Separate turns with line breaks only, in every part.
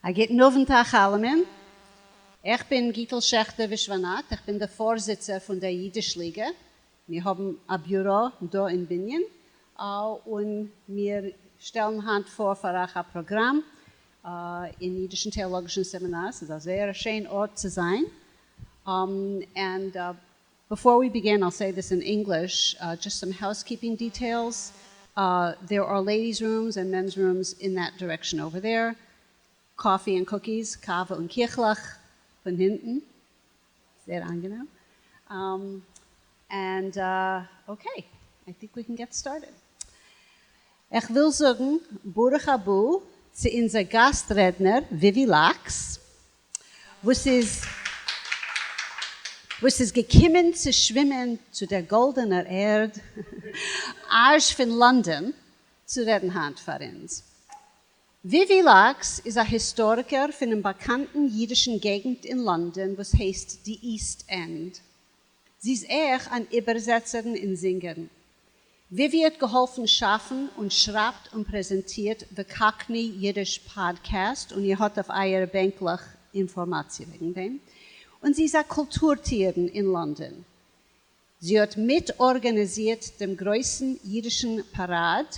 אַ גוטן אָוונט אײַך אַלעמען. איך בין גיטל שעכטער-ווישוואַנאַט. איך בין דער פֿאָרזיצער פֿון דער ייִדיש-ליגע. מיר האָבן אַ ביוראָ דאָ אין בנין, און מיר שטעלן הײַנט פֿאָר פֿאַר אײַך אַ פּראָגראַם אין ייִדישן טעאָלאָגישן סעמינאַר. ס'איז אַ זייער שיין אָרט צו זײַן. And before we begin, I'll say this in English, just some housekeeping details. There are ladies' rooms and men's rooms in that direction over there. Coffee and cookies, קאַווע און קיכלעך פֿון הינטן. זייער אָנגענעם. And okay, I think we can get started. איך וויל זאָגן ברוך הבא צו אונדזער גאַסט-רעדנער, Vivi Lachs, וואָס איז געקומען צו שווימען צו דער גאָלדענער ערד, אַזש פֿון לאָנדאָן, צו רעדן הײַנט פֿאַר אונדז. Vivi Lachs איז אַ היסטאָריקער פֿונעם באַקאַנטן ייִדישן געגנט אין לאָנדאָן, וואָס הייסט די East End. זי איז אויך אַן איבערזעצערין און זינגערין. Vivi האָט געהאָלפֿן שאַפֿן און שרײַבט און פּרעזענטירט The Cockney Yiddish Podcast, און איר האָט אויף אײַערע בענקלעך אינפֿאָרמאַציע וועגן דעם. און זי איז אַ קולטור-טוערין אין לאָנדאָן. זי האָט מיטאָרגאַניזירט דעם גרויסן ייִדישן פּאַראַד.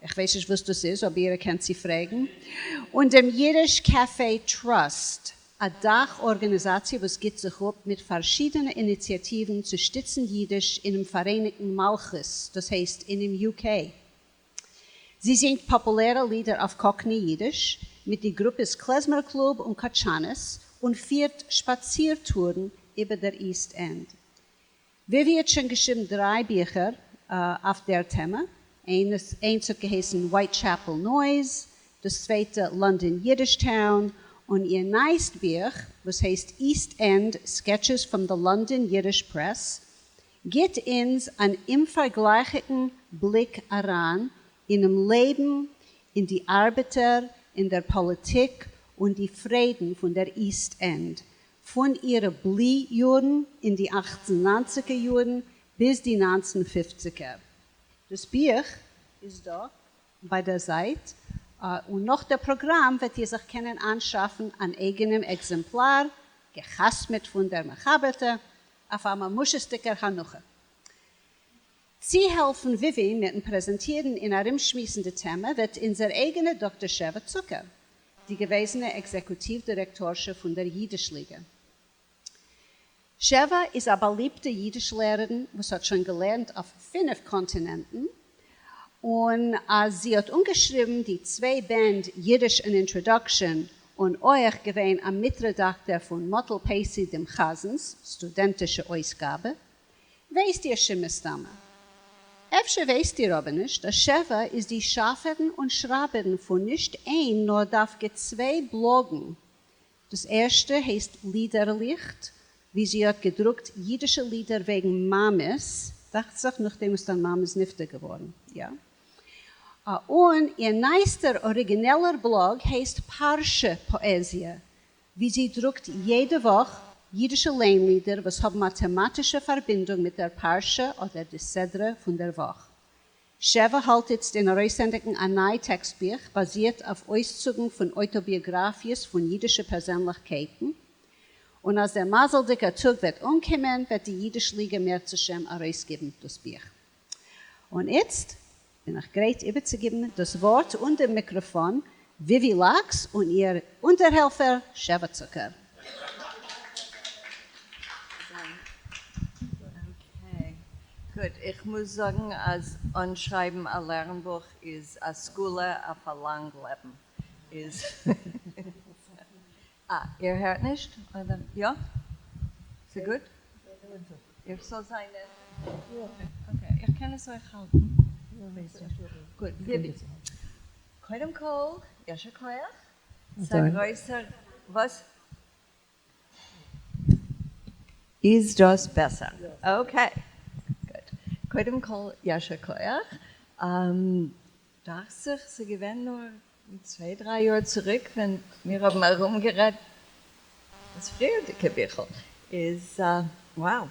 איך ווייס נישט, וואָס דאָס איז, אָבער איר קענט זי פֿרעגן. און דעם Yiddish Café Trust, אַ דאַך-אָרגאַניזאַציע, וואָס גיט זיך אָפּ מיט פֿאַרשיידענע איניציאַטיוון צו שטיצן ייִדיש אינעם פֿאַראייניקטן מלכות, דאָס הייסט אינעם UK. זי זינגט פּאָפּולערע לידער אויף Cockney ייִדיש מיט די גרופּעס Klezmer Club און Katchanis און פֿירט שפּאַציר-טורן איבער דער East End. Vivi האָט שוין געשריבן דרײַ ביכער אויף דער טעמע. איינס, איינס האָט געהייסן Whitechapel Noise, דאָס צווייטע London Yiddish Town, און איר נײַסט בוך, וואָס הייסט East End Sketches from the London Yiddish Press, גיט אונדז אַן אומפֿאַרגלײַכיקן בליק אַרײַן אינעם לעבן, אין די אַרבעטער, אין דער פּאָליטיק און די פֿריידן פֿון דער East End, פֿון אירע בלי-יאָרן אין די 1890ער יאָרן ביז די 1950ער. דאָס בוך איז דאָ בײַ דער זײַט. און נאָך דער פּראָגראַם וועט איר זיך קענען אָנשאַפֿן אַן אייגענעם עקזעמפּלאַר, געחתמעט פֿון דער מחברטע, אויף אַ ממשותדיקער הנחה. צו העלפֿן Vivi מיטן פּרעזענטירן און אַרומשמועסן די טעמע וועט אונדזער אייגענע דאָקטער שבֿע צוקער, די געוועזענע עקזעקוטיוו-דירעקטאָרשע פֿון דער ייִדיש-ליגע. שבֿע איז אַ באַליבטע ייִדיש-לערערין, וואָס האָט שוין געלערנט אויף פֿינף קאָנטינענטן. און אַז זי האָט אָנגעשריבן די צוויי בענד Yiddish An Introduction און אויך געווען אַ מיטרעדאַקטאָר פֿון מאָטל פּייסי דעם חזנס סטודענטישע אויסגאַבע, ווייסט איר שוין מסתּמא. אפֿשר ווייסט איר אָבער נישט, אַז שבֿע איז די שאַפֿערין און שרײַבערין פֿון נישט איין, נאָר דווקא צוויי בלאָגן. דאָס ערשטע הייסט לידערליכט, וווּ זי האָט געדרוקט ייִדישע לידער וועגן מאַמעס, דאַכט זיך, נאָך דעם וואָס דײַן מאַמע איז ניפֿטר געוואָרן. יאָ. און איר נײַסטער אָריגינעלער בלאָג הייסט פּרשה פּאָעזיע, וווּ זי דרוקט יעדע וואָך ייִדישע לייענלידער, וואָס האָבן אַ טעמאַטישע פֿאַרבינדונג מיט דער פּרשה אָדער די סדרה פֿון דער וואָך. שבֿע האַלט איצט אין אַרויסענדיקן אַ נײַ טעקסטבוך, באַזירט אויף אויסצוגן פֿון אויטאָביאָגראַפֿיעס פֿון ייִדישע פּערזענלעכקייטן. און אַז דער מזלדיקער טאָג וועט אָנקומען, וועט די ייִדיש-ליגע אם־ירצה־השם אַרויסגעבן דאָס בוך. און איצט בין איך גרייט איבערצוגעבן דאָס וואָרט און דעם מיקראָפֿאָן Vivi Lachs און איר אונטערהעלפֿער שבֿע צוקער.
Okay, גוט. איך מוז זאָגן, אַז אָנשרײַבן אַ לערנבוך איז אַ סגולה אויף אַ לאַנג לעבן. איז אַה, איר הערט נישט? אָדער יאָ? ס'איז גוט? איך זאָל זײַן okay, איך קען עס אויך האַלטן. גוט, Vivi. קודם כּל, יישר כּוח. ס'איז אַ גרויסער, וואָס? איז דאָס בעסער? Okay, גוט. קודם כּל, יישר כּוח. דאַכט זיך, ס'איז געווען נאָר צוויי, דרײַ יאָר צוריק, ווען מיר האָבן אַרומגערעדט דאָס פֿריִערדיקע ביכל, איז, wow,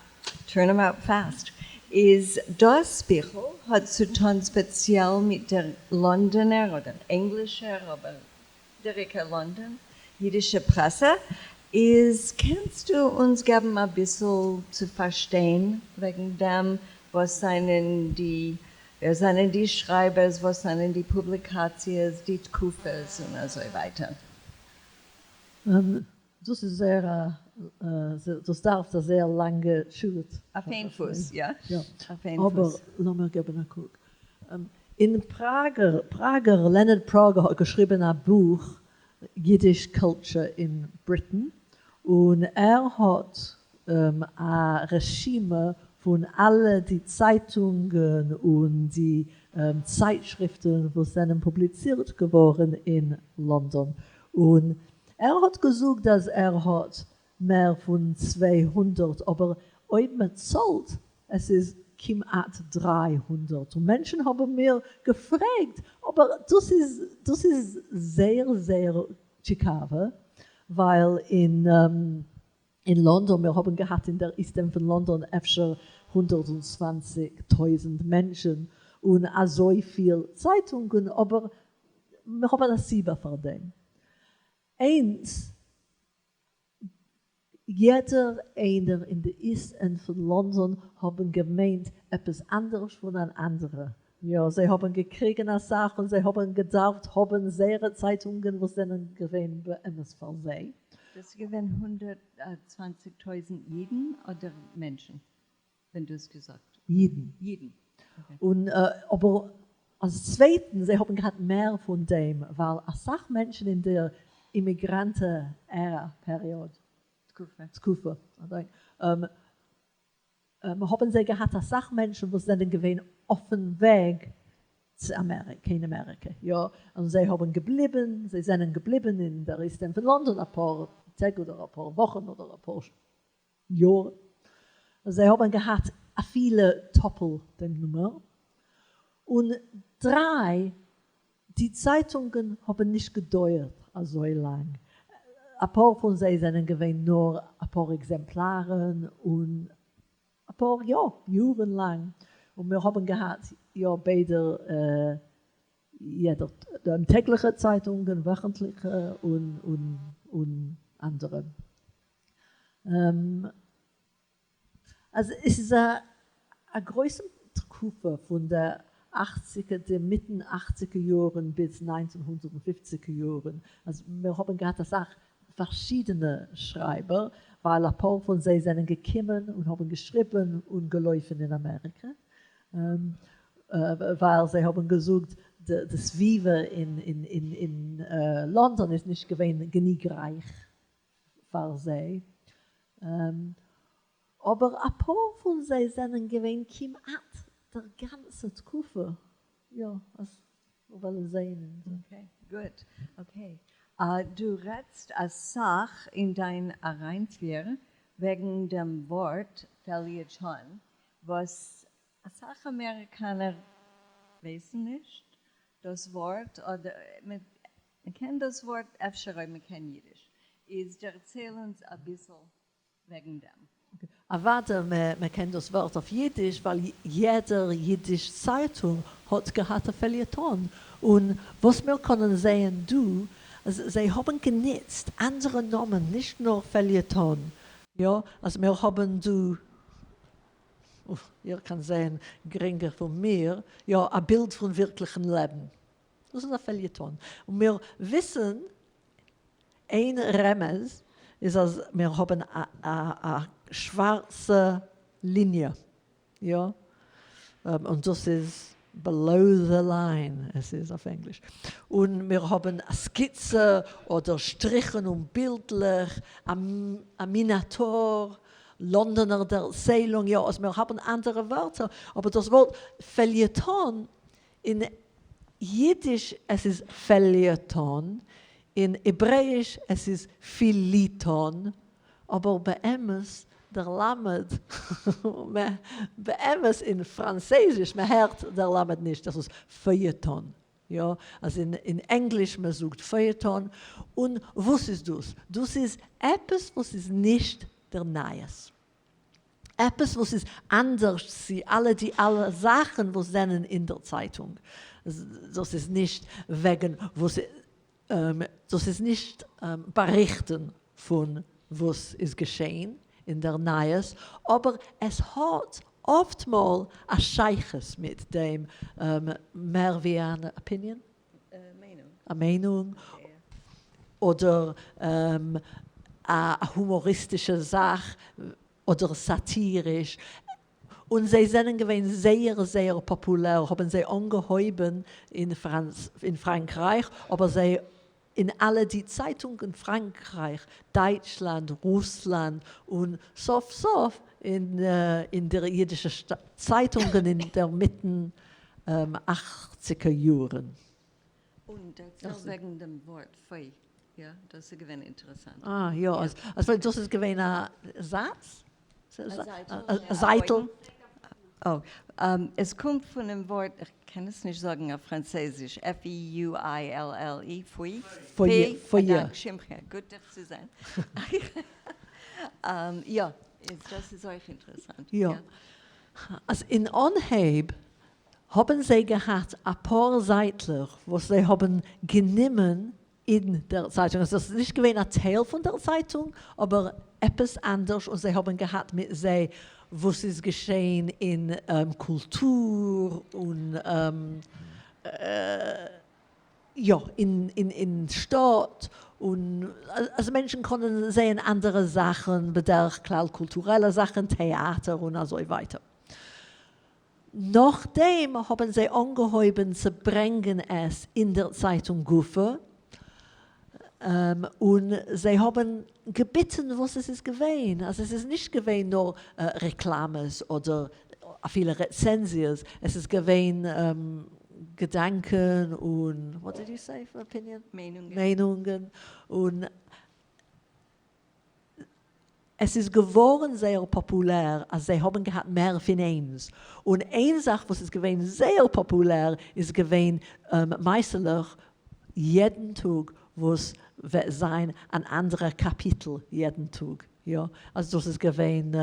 turn them out fast. איז דאָס ביכל האָט צו טאָן ספּעציעל מיט דער לאָנדאָנער אָדער ענגלישער, אָבער דער עיקר לאנדאן, אידישע פרעסע, איז קענסטו אונז געבן אביסל צו פארשטיין וועגן דעם, וואס זענען די, ווער זענען די שרייבערס, וואס זענען די פובליקאציעס, די תקופות און אזוי ווייטער?
דאס איז זייער א, דאס דארף א זייער לאנגע תשובה.
אויף איין פוס, יא.
יא.
אויף איין
אבער
פוס.
לאמיר געבן א קוק. אין פראגער, פראגער, לענארד פראגער האט געשריבן א בוך Yiddish Culture in Britain, און ער האט א רשימה פון אלע די צייטונגען און די צייטשריפטן וואס זענען פובליצירט געווארן אין לאנדאן, און ער האט געזאגט אז ער האט מער פון 200, אבער אויב מען צאלט, עס איז כמעט 300, און מענטשן האבן מיר געפרעגט, אבער דאס איז זייער זייער טשיקאווע, ווייל אין לאנדאן, מיר האבן געהאט אין דער איסט ענד פון לאנדאן אפשר 120.000 מענטשן און אזויפיל צייטונגען, אבער מיר האבן א סיבה פאר דעם. איינס, יעדער איינער אין די איסט ענד פון לאנדאן האבן געמיינט עפעס אנדערש פון אן אנדערע. יא, זיי האבן געקריגן א סך און זיי האבן געדארפט האבן זייערע צייטונגען, וואס זענען געווען באמת פאר זיי.
דאס איז געווען 120.000 אידן אדער מענטשן, ווען דו האסט געזאגט?
אידן.
אידן. Okay.
און אבער אלס צווייטן, זיי האבן געהאט מער פון דעם, ווייל א סך מענטשן אין דער אימיגראנטן-ערא period,
תקופה.
תקופה, האבן זיי געהאט א סך מענטשן, וואס זענען געווען אויפן וועג צו אמעריקע, אין אמעריקע, יא, און זיי האבן געבליבן, זיי זענען געבליבן אין דער איסט ענד פון לאנדאן א פאר טעג אדער א פאר וואכן אדער א פאר יאר. זיי האבן געהאט אפילו טאפל דעם נומער. און דריי, די צייטונגען האבן נישט געדויערט אזוי לאנג. א פאר פון זיי זענען געווען נאר א פאר עקזעמפלארן און א פאר, יא, יארן לאנג. און מיר האבן געהאט, יא, ביידע, יעדער, טעגליכע צייטונגען, וועכנטליכע און אנדערע. אלזא עס איז א גרויסע תקופה פון דער 80ער, די מיטן 80ער יארן ביז 1950ער יארן. אלזא מיר האבן געהאט א סך פארשידענע שרייבער, ווייל א פאר פון זיי זענען געקומען און האבן געשריבן און געלויפן אין אמעריקע. ווייל זיי האבן געזאגט, די סביבה אין לאנדאן איז נישט געווען גענוג רייך פאר זיי. אבער א פאר פון זיי זענען געווען כמעט דער גאנצע תקופה. יא, דאס וועלן זען.
Okay, גוט. Okay. דו רעדסט א סך אין דיין אריינפיר וועגן דעם ווארט פעליעטאן, וואס א סך אמעריקאנער ווייסן נישט דאס ווארט, אדער מען קען דאס ווארט אפשר אויב מען קען אידיש. איז דערצייל אונז א ביסל וועגן דעם.
אוודאי, מען קען דאס ווארט אויף אידיש, ווייל יעדער אידיש צייטונג האט געהאט א פעליעטאן. און וואס מיר קענען זען דא, אז זיי האבן גענוצט אנדערע נאמען, נישט נאר פעליעטאן. יא, אלזא מיר האבן דא, אוף, איר קענט זען גרינגער פון מיר, יא, א בילד פון ווירקליכן לעבן. דאס איז א פעליעטאן. און מיר וויסן, איין רמז איז, אז מיר האבן א שווארצע ליניע, יא, און דאס איז below the line, עס איז אויף ענגליש. און מיר האבן א סקיצע אדער שטריכן און בילדלעך, א מינאטור, לאנדאנער דערציילונג, יא, אלזא מיר האבן אנדערע ווערטער, אבער דאס ווארט פעליעטאן, אין אידיש עס איז פעליעטאן, אין העברעאיש עס איז פיליטון, אבער באמת דער למד, באמת אין פראנצויזיש, מען הערט דער למד נישט, דאס איז feuilleton. יא, אלזא אין ענגליש מען זאגט feuilleton. און וואס איז דאס? דאס איז עפעס, וואס איז נישט דער נייעס. עפעס, וואס איז אנדערש צו אלע די אלע זאכן, וואס זענען אין דער צייטונג. דאס איז נישט וועגן וואס דאס איז נישט באריכטן פון וואס איז געשען אין דער נייעס, אבער עס האט אפטמאל א שייכות מיט דעם מער ווי אן opinion, א מיינונג, אדער א הומאריסטישע זאך, אדער סאטיריש, און זיי זענען געווען זייער זייער פאפולער, האבן זיי אנגעהויבן אין פראנקרייך, אבער זיי אין אלע די צייטונגען פראנקרייך, דייטשלאנד, רוסלאנד, און סוף סוף אין די אידישע צייטונגען אין דער מיטן אכציגער יארן.
און דערצייל וועגן דעם ווארט פוי, יא, דאס איז געווען אינטערעסאנט.
אה, יא, אז דאס איז געווען א זאץ? א זייטל.
אה, עס קומט פונעם ווארט, איך קען עס נישט זאגן אויף פראנצויזיש, F-E-U-I-L-L-E, פוי,
פוי,
א דאנק שמחה, גוט דיך צו זען. יא, דאס איז אויך אינטערעסאנט.
יא, אז אין אנהייב האבן זיי געהאט אפאר זייטלעך וואס זיי האבן גענומען אין דער צייטונג, עס איז נישט געווען א טייל פון דער צייטונג, אבער עפעס אנדערש, און זיי האבן געהאט מיט זיי וואס איז געשען אין קולטור און יא אין שטאט, און אז מענטשן קענען זען אנדערע זאכן, בדרך כלל קולטורעלע זאכן, טעאטער און אזוי ווייטער. נאכדעם האבן זיי אנגעהויבן צו ברענגען עס אין דער צייטונג גופא, און זיי האבן געביטן וואס עס איז געווען, אז עס איז נישט געווען נאר רעקלאמעס אדער אפילו רעצענזיעס, עס איז געווען געדאנקען און, what did you say for opinion?
מיינונגען.
מיינונגען, און עס איז געווארן זייער פאפולער אז זיי האבן געהאט מער פון איינס, און איין זאך וואס איז געווען זייער פאפולער איז געווען מעשה'לעך יעדן טאג וואס וועט זיין אן אנדערע קאפיטל יעדן טאג, יא, אז דאס איז געווען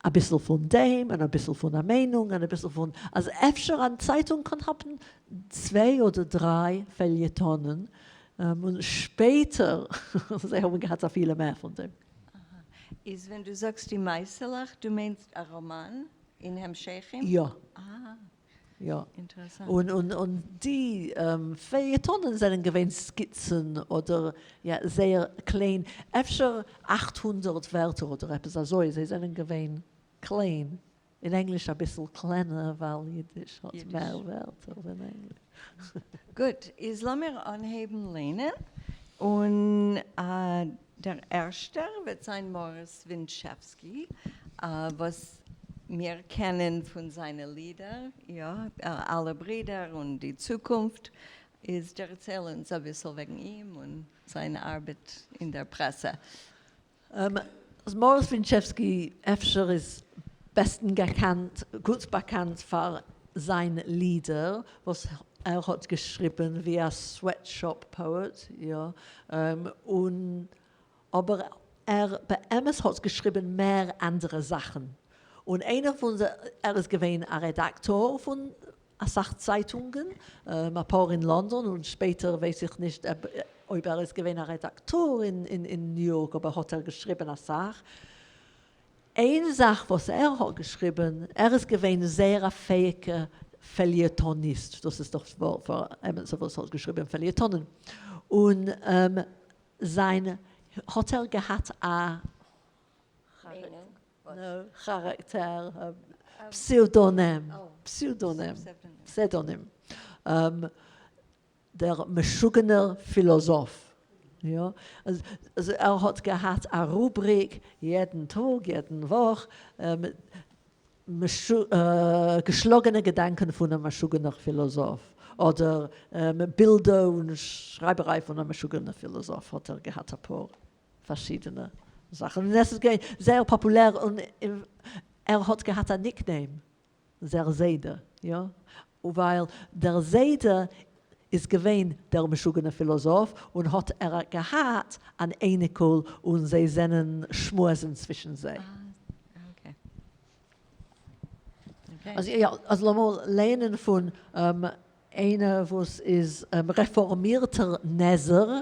אביסל פון דעם און אביסל פון א מיינונג און אביסל פון אז אפשר א צייטונג קען האבן צוויי אדער דריי פעליעטאנען, און שפעטער זיי האבן געהאט אפילו מער פון דעם.
אהא. איז ווען דו זאגסט די מעשה'לעך דו מיינסט א ראמאן אין המשכים?
יא.
אהא.
יא.
אינטערעסאנט.
און און די פעליעטאנען זענען געווען סקיצן אדער יא זייער קליין, אפשר 800 ווערטער אדער עפעס אזוי, זיי זענען געווען קליין, אין ענגליש אביסל קלענער ווייל אידיש האט מער ווערטער ווי ענגליש.
גוט, איז לאמיר אנהייבן ליינען, און דער ערשטער וועט זיין מאריס ווינטשעווסקי, וואס מיר קענען פון זיינע לידער, יא, אלע ברידער און די צוקונפט, איז דערצייל אונז אביסל וועגן אים און זיין ארבעט אין דער פרעסע.
מאריס ווינטשעווסקי אפשר איז בעסטן געקאנט, גוט באקאנט פאר זיין לידער וואס ער האט געשריבן ווי א sweatshop poet, יא, און אבער ער באמת האט געשריבן מער אנדערע זאכן, און איינער פון זיי, ער איז געווען א רעדאקטאר פון אסאך צייטונגען, אפאר אין לאנדאן און שפעטער ווייס איך נישט אויב ער איז געווען א רעדאקטאר אין ניו יארק אבער האט ער געשריבן אסאך. איין זאך וואס ער האט געשריבן, ער איז געווען זייער א פעאיגע פעליעטאניסט, דאס איז דאך ווארט פאר עמיצער וואס האט געשריבן פעליעטאנען, און זיין האט ער געהאט א כאראקטער, פסעוודאנים, פסעוודאנים, pseudonym, דער משוגענער פילאזאף, יא, אז ער האט געהאט א רובריק יעדן טאג, יעדן וואך, געשלאגענע געדאנקען פון א משוגענער פילאזאף, אדער בילדער און שרייבעריי פון א משוגענער פילאזאף האט ער געהאט אפאר פארשידענע זאכן, און עס איז געווען זייער פאפולער, און ער האט געהאט א nickname, דער זיידע, יא, ווייל דער זיידע איז געווען דער משוגענער פילאזאף, און האט ער געהאט אן אייניקל און זיי זענען שמועסן צווישן זיי. אז יא, אז לאמיר לערנען פון. איינער וואס איז רעפארמירטער נעזער,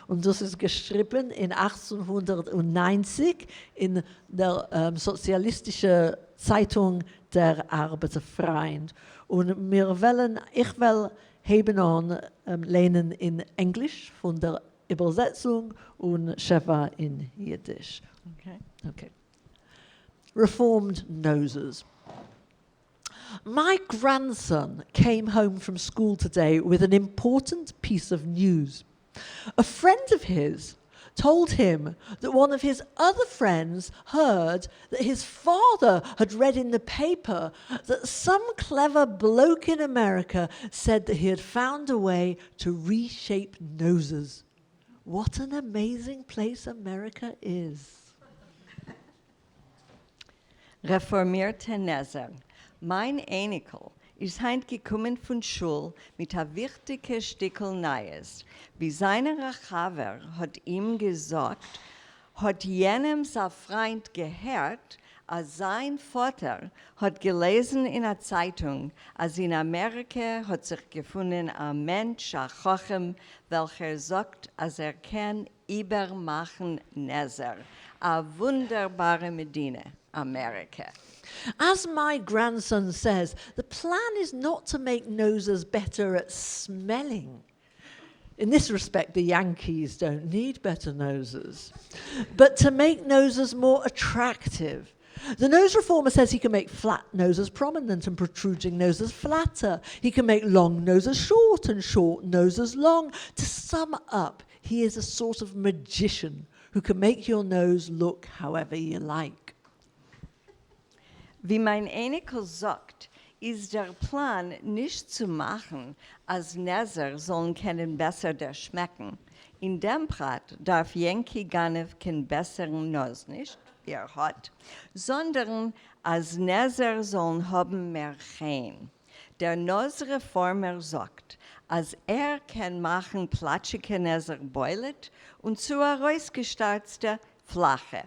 און דאס איז געשריבן אין 1890 אין דער סאציאליסטישע צייטונג דער ארבעטער פריינד, און מיר וועלן, איך וועל הייבן אן ליינען אין ענגליש פון דער איבערזעצונג און שבע אין אידיש. Okay. Reformed noses. My grandson came home from school today with an important piece of news. A friend of his told him that one of his other friends heard that his father had read in the paper that some clever bloke in America said that he had found a way to reshape noses. What an amazing place America is.
רעפארמירטע נעזער. מײַן אייניקל איז הײַנט געקומען פֿון שול מיט אַ וויכטיקע שטיקל נײַעס. ווי זײַנער אַ חבֿר האָט אים געזאָגט, האָט יענעמס אַ פֿרײַנד געהערט, אַז זײַן פֿאָטער האָט געלעזן אין אַ צײַטונג, אַז אין אַמעריקע האָט זיך געפֿונען אַ מענטש, אַ חכם, וועלכער זאָגט, אַז ער קען איבערמאַכן נעזער. אַ וווּנדערבאַרע מדינה, אַמעריקע.
As my grandson says, the plan is not to make noses better at smelling. In this respect, the Yankees don't need better noses, but to make noses more attractive. The nose reformer says he can make flat noses prominent and protruding noses flatter. He can make long noses short and short noses long. To sum up, he is a sort of magician who can make your nose look however you like.
ווי מײַן אייניקל זאָגט, איז דער פּלאַן נישט צו מאַכן, אַז נעזער זאָלן קענען בעסער דערשמעקן. אין דעם פּרט דאַרף יענקי גנבֿ קיין בעסערן נאָז נישט, ווי ער האָט, זאָנדערן, אַז נעזער זאָלן האָבן מער חן. דער נאָז-רעפֿאָרמער זאָגט, אַז ער קען מאַכן פּלאַטשיקע נעזער בולט און צו אַרויסגעשטאַרצטע פֿלאַכע.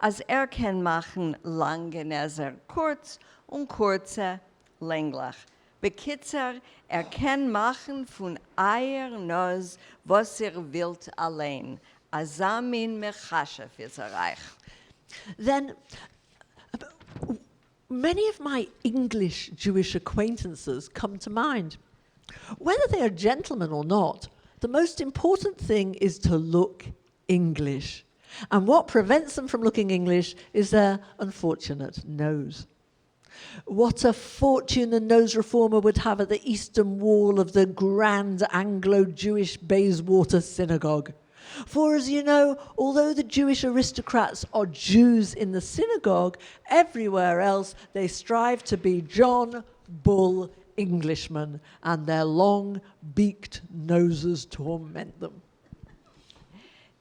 אַז ער קען מאַכן לאַנגע נעזער קורץ און קורצע לענגלעך. בקיצור, ער קען מאַכן פֿון אײַער נאָז וואָס איר ווילט אַליין. אַזאַ מין מכשף איז ער אײַך.
Then, many of my English Jewish acquaintances come to mind. Whether they are gentlemen or not, the most important thing is to look English. And what prevents them from looking English is their unfortunate nose. What a fortune the nose reformer would have at the eastern wall of the grand Anglo Jewish Bayswater Synagogue. For as you know, although the Jewish aristocrats are Jews in the synagogue, everywhere else they strive to be John Bull Englishmen, and their long beaked noses torment them.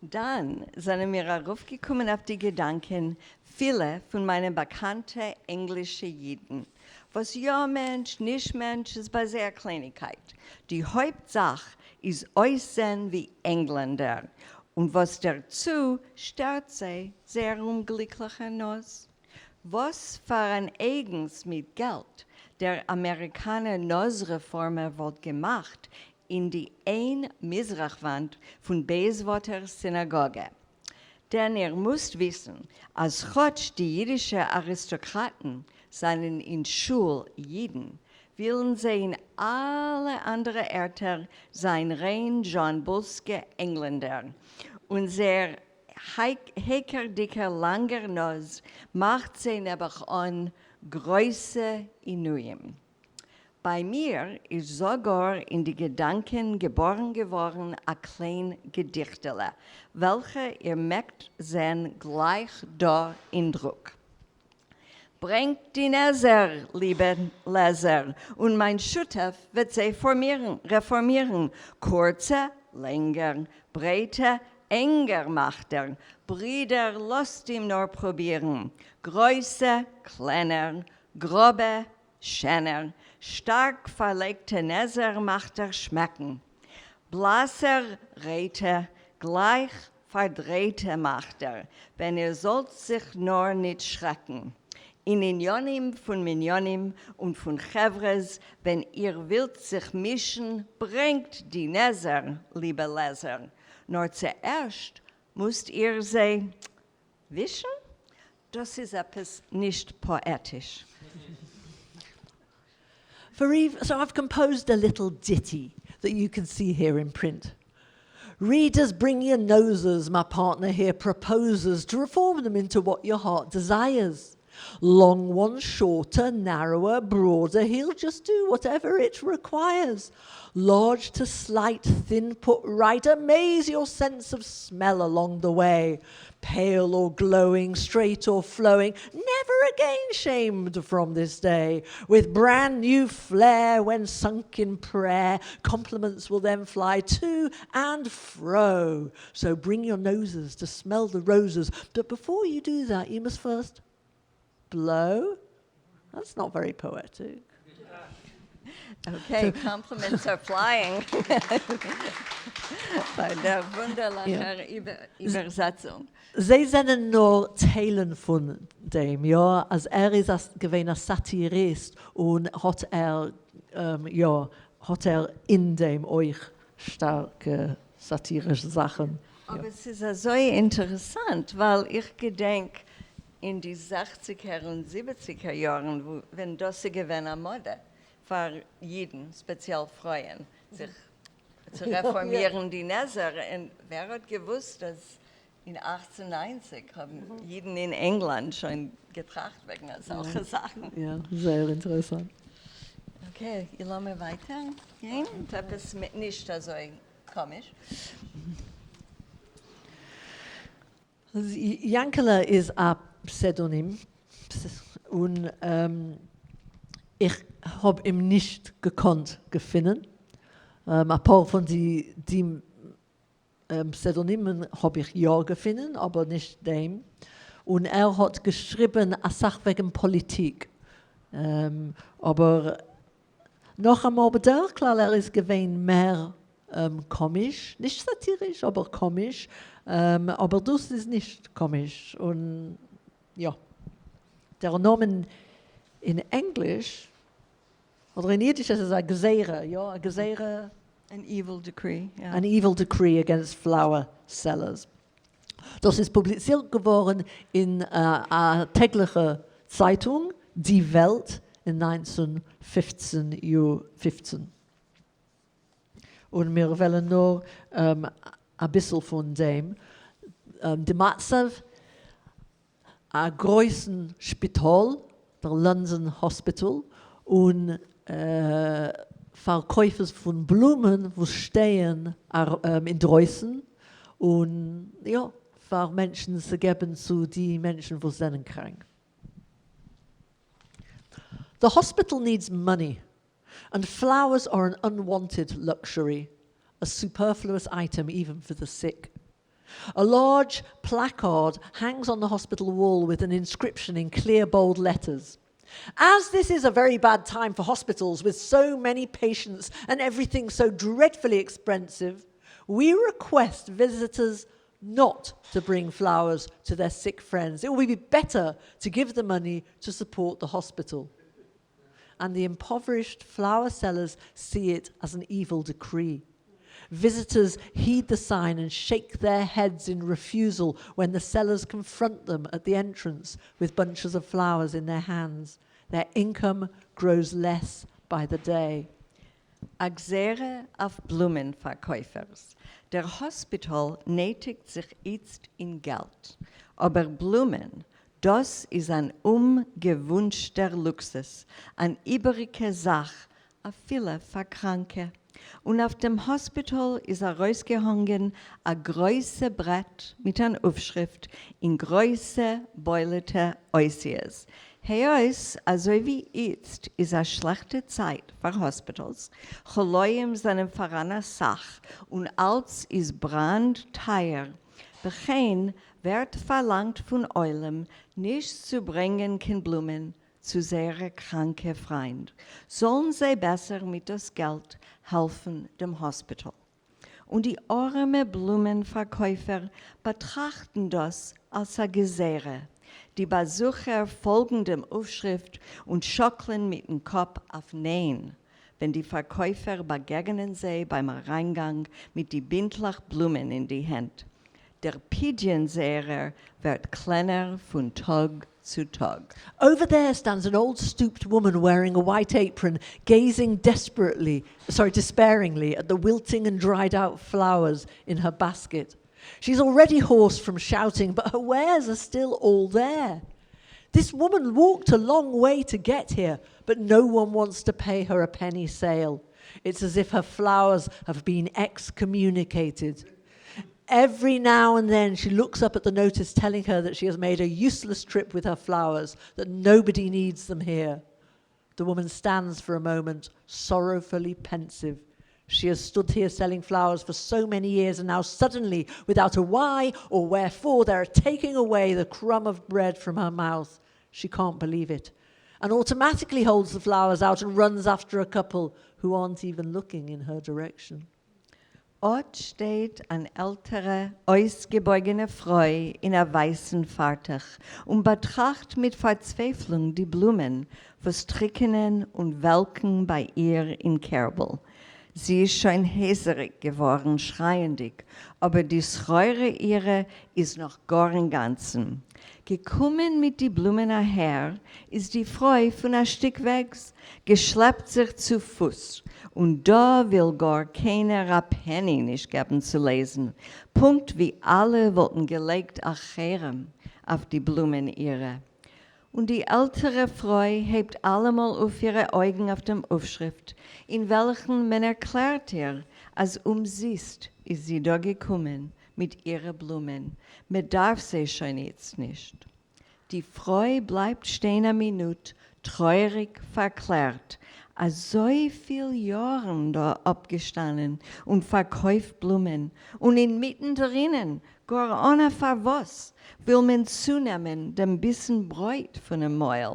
דאַן זענען מיר אַרויפֿגעקומען אויף די געדאַנקען פֿילע פֿון מײַנע באַקאַנטע ענגלישע ייִדן. וואָס יאָ מענטש, נישט מענטש, איז בײַ זיי אַ קלייניקייט. די הויפּטזאַך איז אויסזען ווי ענגלענדער. און וואָס דערצו שטערט זיי זייער אומגליקלעכע נאָז. וואָס פֿאַר אַן אייגנס מיט געלט דער אַמעריקאַנער נאָז-רעפֿאָרמער וואָלט געמאַכט אין די איין מיזרח-וואַנט פֿון בייסוואָטער סינאַגאָגע. דען איר מוזט וויסן, אַז כאָטש די ייִדישע אַריסטאָקראַטן זײַנען אין שול ייִדן, ווילן זיי אין אַלע אַנדערע ערטער זײַן ריין דזשאָן בולסקע ענגלענדער, און זייער הייקערדיקער לאַנגער נאָז מאַכט זיי נעבעך אָן גרויסע עינויים. בײַ מיר איז זאָגאַר אין די געדאַנקען געבאָרן געוואָרן אַ קליין געדיכטעלע, וועלכע איר מעגט זען גלײַך דאָ אין דרוק. ברענגט די נעזער, ליבע לעזער, און מײַן שותּף וועט זיי פֿאָרמירן, רעפֿאָרמירן, קורצע, לענגער, ברייטע, ענגער מאַכט ער, ברידער, לאָזט אים נאָר פּרובירן, גרויסע, קלענער, גראָבע, שענער, שטאַרק פֿאַרלייגטע נעזער מאַכט ער שמעקן. בלאַסער, רויטע, גלײַך פֿאַרדרייטע מאַכט ער, ווען איר זאָלט זיך נאָר ניט שרעקן. אין ענינים פון מניינים און פון חברה'ס, ווען איר ווילט זיך מישן, ברענגט די נעזער, ליבע לעזער, נאר צוערשט מוזט איר זיי ווישן? דאס איז עפעס נישט פאעטיש.
For Eve, so I've composed a little ditty that you can see here in print. Readers, bring your noses, my partner here proposes to reform them into what your heart desires. Long ones, shorter, narrower, broader, he'll just do whatever it requires. Large to slight, thin put right, amaze your sense of smell along the way. Pale or glowing, straight or flowing, never again shamed from this day. With brand new flair when sunk in prayer, compliments will then fly to and fro. So bring your noses to smell the roses. But before you do that, you must first blow. That's not very poetic.
Okay, compliments are flying. ביי דער וואונדערליכער איבערזעצונג.
זיי זענען נאר טיילן פון דעם, יא, אז ער איז געווען א סאטיריסט און האט ער, יא, האט ער אין דעם אויך שטארקע סאטירישע זאכן.
אבער ס'איז אזוי אינטערעסאנט ווייל איך געדענק אין די זעכציגער און זיבעציגער יארן ווען דאס איז געווען א מאדע פאר אידן, ספעציעל פרויען, זיך צו רעפארמירן די נעזער, און ווער האט געוואוסט אז אין 1890 האבן אידן אין ענגלאנד שוין געטראכט וועגן אזעלכע זאכן.
יא, זייער אינטערעסאנט.
Okay, לאמיר ווייטער גיין מיט עפעס נישט אזוי קאמיש.
יאנקעלע איז א פסעוודאנים, און איך האב אים נישט געקאנט געפינען. אפאר פון די די פסעוודאנימען האב איך יא געפינען, אבער נישט דעם. און ער האט געשריבן אסאך וועגן פאליטיק. אבער נאכאמאל, בדרך כלל ער איז געווען מער קאמיש, נישט סאטיריש אבער קאמיש, אבער דאס איז נישט קאמיש, און יא, דער נאמען אין ענגליש, אדער אין אידיש איז עס א גזירה, יא, א גזירה.
An evil decree, יא.
An evil decree against flower sellers. דאס איז פובליצירט געווארן אין א טעגליכע צייטונג, די וועלט, אין 1915 יאר 15. און מיר וועלן נאר אביסל פון דעם. די מצב, א גרויסן שפיטאל, דער London Hospital, און פארקויפערס פון בלומען וואס שטייען אינדרויסן, און יא, פאר מענטשן צו געבן צו די מענטשן וואס זענען קראנק. The hospital needs money, and flowers are an unwanted luxury, a superfluous item even for the sick. A large placard hangs on the hospital wall with an inscription in clear, bold letters. As this is a very bad time for hospitals with so many patients and everything so dreadfully expensive, we request visitors not to bring flowers to their sick friends. It will be better to give the money to support the hospital. And the impoverished flower sellers see it as an evil decree. Visitors heed the sign and shake their heads in refusal when the sellers confront them at the entrance with bunches of flowers in their hands. Their income grows less by the day.
א גזירה אויף בלומען פארקויפערס. דער האספיטאל נעטיגט זיך איצט אין געלט. אבער בלומען, דאס איז אן אומגעוואונטשטער לוקסוס, אן איבעריגע זאך אפילו פאר קראנקע. און אויף דעם האספיטאל איז ארויסגעהאנגען א גרויסע ברעט מיט אן אויפשריפט אין גרויסע בולטע אותיות. היות אזוי ווי איצט איז א שלעכטע צייט פאר hospitals, חולאים זענען פאראן א סך און אלץ איז בראנד טייער. בכן ווערט פארלאנגט פון עולם נישט צו ברענגען קיין בלומען צו זייערע קראנקע פריינד. זאלן זיי בעסער מיט דאס געלט העלפן דעם האספיטאל. און די ארעמע בלומען פארקויפער באטראכטן דאס אלס א גזירה. די באַזוכער פֿאָלגן דעם אויפֿשריפֿט און שאָקלען מיטן קאָפּ אויף ניין, ווען די פֿאַרקויפֿער באַגעגענען זיי בײַם אַרײַנגאַנג מיט די בינטלעך בלומען אין די הענט. דער פּדיון זייערער ווערט קלענער פֿון טאָג צו טאָג.
Over there stands an old stooped woman wearing a white apron, gazing desperately, sorry, despairingly at the wilting and dried out flowers in her basket. She's already hoarse from shouting, but her wares are still all there. This woman walked a long way to get here, but no one wants to pay her a penny sale. It's as if her flowers have been excommunicated. Every now and then she looks up at the notice telling her that she has made a useless trip with her flowers, that nobody needs them here. The woman stands for a moment, sorrowfully pensive. She has stood here selling flowers for so many years, and now suddenly, without a why or wherefore, they're taking away the crumb of bread from her mouth. She can't believe it. And automatically holds the flowers out and runs after a couple who aren't even looking in her direction.
אָט שטייט אַן עלטערע, אויסגעבויגענע פֿרוי אין אַ ווײַסן פֿאַרטעך און באַטראַכט מיט פֿאַרצווייפֿלונג די בלומען, וואָס טריקענען און וועלקן בײַ איר אין קערבל. זי איז שוין הייזעריק געוואָרן שרײַענדיק, אָבער די סחורה אירע איז נאָך גאָר אין גאַנצן. געקומען מיט די בלומען אַהער איז די פֿרוי פֿון אַ שטיק וועגס, געשלעפּט זיך צו פֿוס, און דאָ וויל גאָר קיינער אַ פּעני נישט געבן צו לייזן, פּונקט ווי אַלע וואָלטן געלייגט אַ חרם אויף די בלומען אירע. און די עלטערע פֿרוי הייבט אַלע מאָל אויף אירע אויגן אויף דעם אויפֿשריפֿט, אין וועלכן מען ערקלערט איר, אַז אומזיסט איז זי דאָ געקומען מיט אירע בלומען, מע דאַרף זיי שוין איצט נישט. די פֿרוי בלײַבט שטיין אַ מינוט, טרויעריק פֿאַרקלערט, אַזוי פֿיל יאָרן דאָ אָפּגעשטאַנען און פֿאַרקויפֿט בלומען, און אין מיטן דערינען, גאָר אָן אַ פֿאַרוואָס, וויל מען צונעמען דעם ביסן ברויט פֿונעם מויל.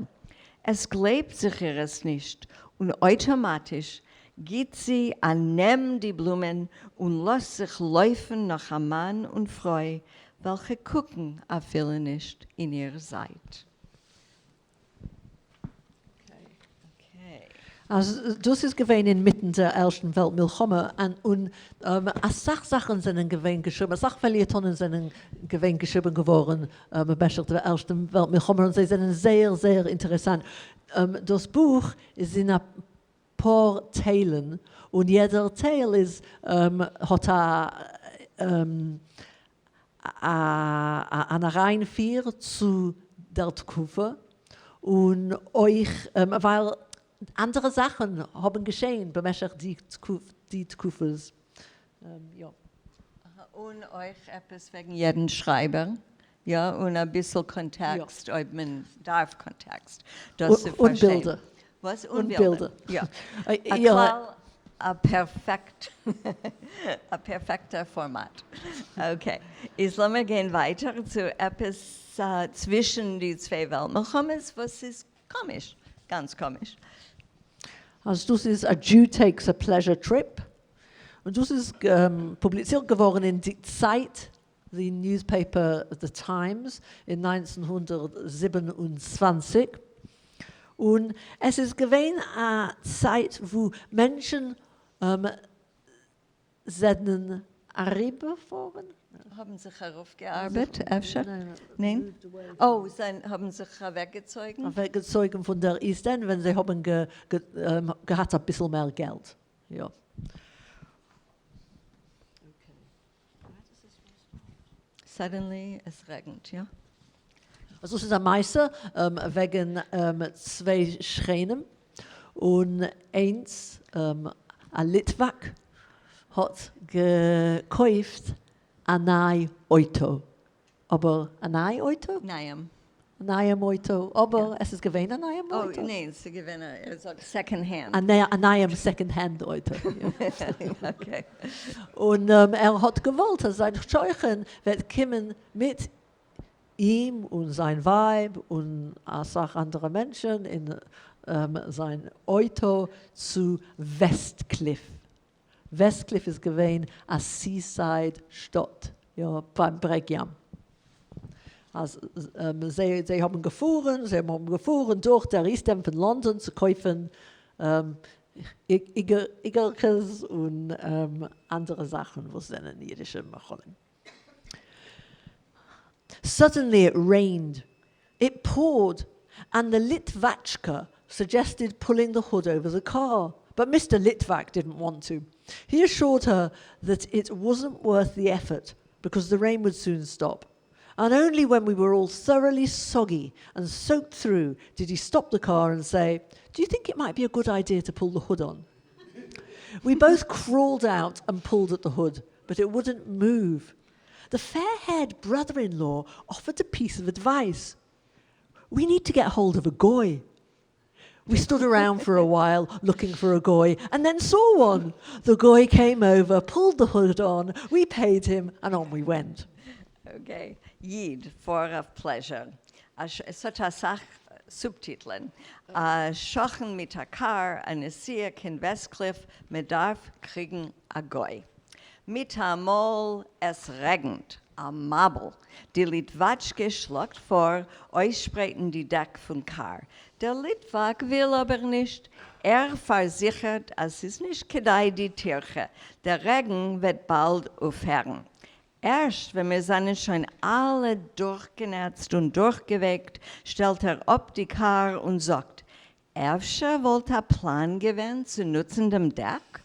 עס גלייבט זיך איר עס נישט, און אויטאָמאַטיש גיט זי אַ נעם די בלומען און לאָזט זיך לויפֿן נאָך אַ מאַן און פֿרוי, וועלכע קוקן אַפֿילו נישט אין איר זײַט.
אַז דאָס איז געווען אין מיטן דער ערשטן וועלט-מלחמה און אַ סך זאַכן זענען געווען געשריבן, אַ סך פֿעליעטאָנען זענען געווען געשריבן געוואָרן במשך דער ערשטן וועלט-מלחמה און זיי זענען זייער זייער אינטערעסאַנט. דאָס בוך איז אין אַ פּאָר טיילן און יעדער טייל איז האָט אַ אַן אַרײַנפֿיר צו דער תּקופֿה און אויך ווײַל אנדערע זאכן האבן געשען במשך די תקופות. יא.
און אויך עפעס וועגן יעדן שרייבער, יא, און אביסל קאנטעקסט אויב מען דארף קאנטעקסט דאס צו פארשטיין.
און בילדער.
וואס? און בילדער, יא. א כלל, א פערפעקט, א פערפעקטער פארמאט. Okay, איז לאמיר גיין ווייטער צו עפעס צווישן די צוויי וועלט מלחמות וואס איז קאמיש, גאנץ קאמיש.
אז דאס איז A Jew Takes a Pleasure Trip, און דאס איז פובליצירט געווארן אין די צייט, the newspaper The Times, אין 1927, און עס איז געווען א צייט וואו מענטשן זענען אריבערפארן?
האבן זיך ארויפגעארבעט אפשר? ניין? אוי, זיי האבן זיך אוועקגעצויגן?
אוועקגעצויגן פון דער East End ווען זיי האבן געהאט אביסל מער געלט, יא.
Suddenly עס רעגנט, יא?
אז דאס איז א מעשה וועגן צוויי שכנים, און איינס א ליטוואק האט געקויפט א ניי אויטא, אבער א ניי אויטא?
נייעם.
א נייעם אויטא, אבער עס איז געווען א נייעם אויטא?
אוי ניין, ס'איז געווען א, ער זאגט second hand.
א נייעם second hand אויטא, יא.
Okay.
און ער האט געוואלט אז זיין שכן וועט קומען מיט אים און זיין ווייב און אסאך אנדערע מענטשן אין זיין אויטא צו וועסטקליף. וועסטקליף איז געווען א seaside שטאט, יא, ביים ברעג ים. אז זיי זיי האבן געפארן, זיי האבן געפארן דורך דער East End פון לאנדאן צו קויפן איגערקעס און אנדערע זאכן וואס זענען אידישע מאכלים. Suddenly it rained. It poured, and the Litvachka suggested pulling the hood over the car. But Mr. Litvak didn't want to. He assured her that it wasn't worth the effort because the rain would soon stop. And only when we were all thoroughly soggy and soaked through did he stop the car and say, Do you think it might be a good idea to pull the hood on? We both crawled out and pulled at the hood, but it wouldn't move. The fair haired brother in law offered a piece of advice. We need to get hold of a goy. We stood around for a while looking for a goy and then saw one. The goy came over, pulled the hood on, we paid him, and on we went.
Okay. ייד, פאר אויף pleasure. עס האט אסאך סובטיטלען. א שכן מיט א קאר, א נסיעה קיין Westcliff, מען דארף קריגן א גוי. מיטאמאל עס רעגנט, א מבול. די ליטוואטשקע שלאגט פאר, אויסשפרייטן די דעק פון קאר. דער ליטוואק וויל אבער נישט. ער פארזיכערט, אז ס'איז נישט כדאי די טירחה. דער רעגן וועט באלד אויפהערן. ערשט ווען מיר זענען שוין אלע דורכגענעצט און דורכגעווייקט, שטעלט ער אפ די קאר און זאגט, אפשר וואלט א פלאן געווען צו נוצן דעם דעק?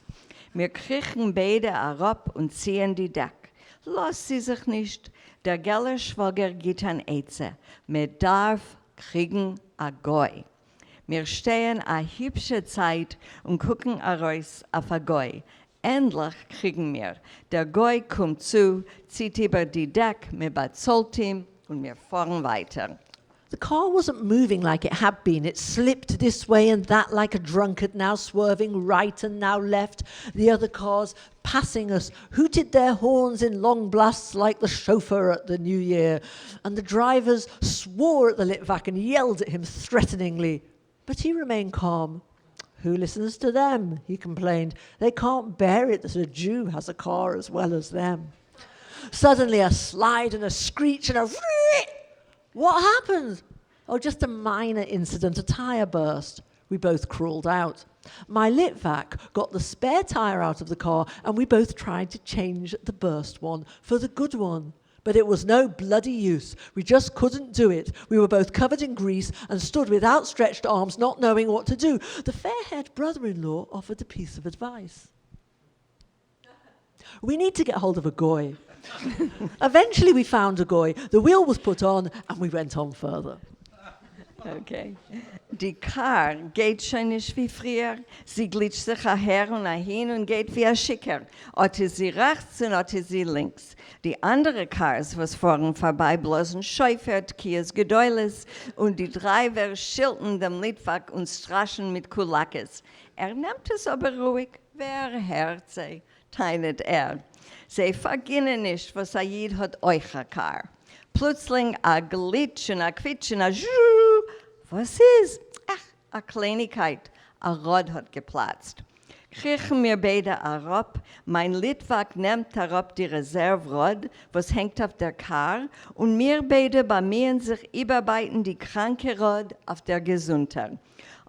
מיר קריכן ביידע אראפ און ציען די דעק. לאזט זי זיך נישט. דער געלער שוואגער גיט אן עצה. מען דארף קריגן א גוי. מיר שטייען א היפשע צייט און קוקן ארויס אויף א גוי. ענדליך קריגן מיר. דער גוי קומט צו, ציט איבער די דעק, מען באצאלט אים און מיר פארן ווייטער.
The car wasn't moving like it had been. It slipped this way and that like a drunkard, now swerving right and now left. The other cars passing us hooted their horns in long blasts like the shofar at the New Year. And the drivers swore at the Litvak and yelled at him threateningly. But he remained calm. Who listens to them? He complained. They can't bear it that a Jew has a car as well as them. Suddenly, a slide and a screech and a what happened? Oh, just a minor incident, a tire burst. We both crawled out. My Litvak got the spare tire out of the car and we both tried to change the burst one for the good one. But it was no bloody use. We just couldn't do it. We were both covered in grease and stood with outstretched arms, not knowing what to do. The fair haired brother in law offered a piece of advice. We need to get hold of a goy. Eventually, we found a goy. The wheel was put on, and we went on further.
Okay. די קאר גייט שוין נישט ווי פריער. זי גליטשט זיך אהער און אהין און גייט ווי א שיכור. אט איז זי רעכטס און אט איז זי לינקס. די אנדערע cars וואס פארן פארביי בלאזן שופר, תקיעות גדולות, און די driver שילטן דעם ליטוואק און סטראשען מיט קולאקעס. ער נעמט עס אבער רואיג. ווער הערט זיי, טענה'ט ער. זיי פארגינען נישט וואס א איד האט אויך א קאר. פלוצלינג א גליטש און א קוויטש און א זשו. וואס איז? אך, א קלייניגקייט. א ראד האט געפלאצט. קריכן מיר ביידע אראפ, מיין ליטוואק נעמט אראפ די reserve ראד, וואס הענגט אויף דער קאר, און מיר ביידע באמיען זיך איבערבייטן די קראנקע ראד אויף דער געזונטער.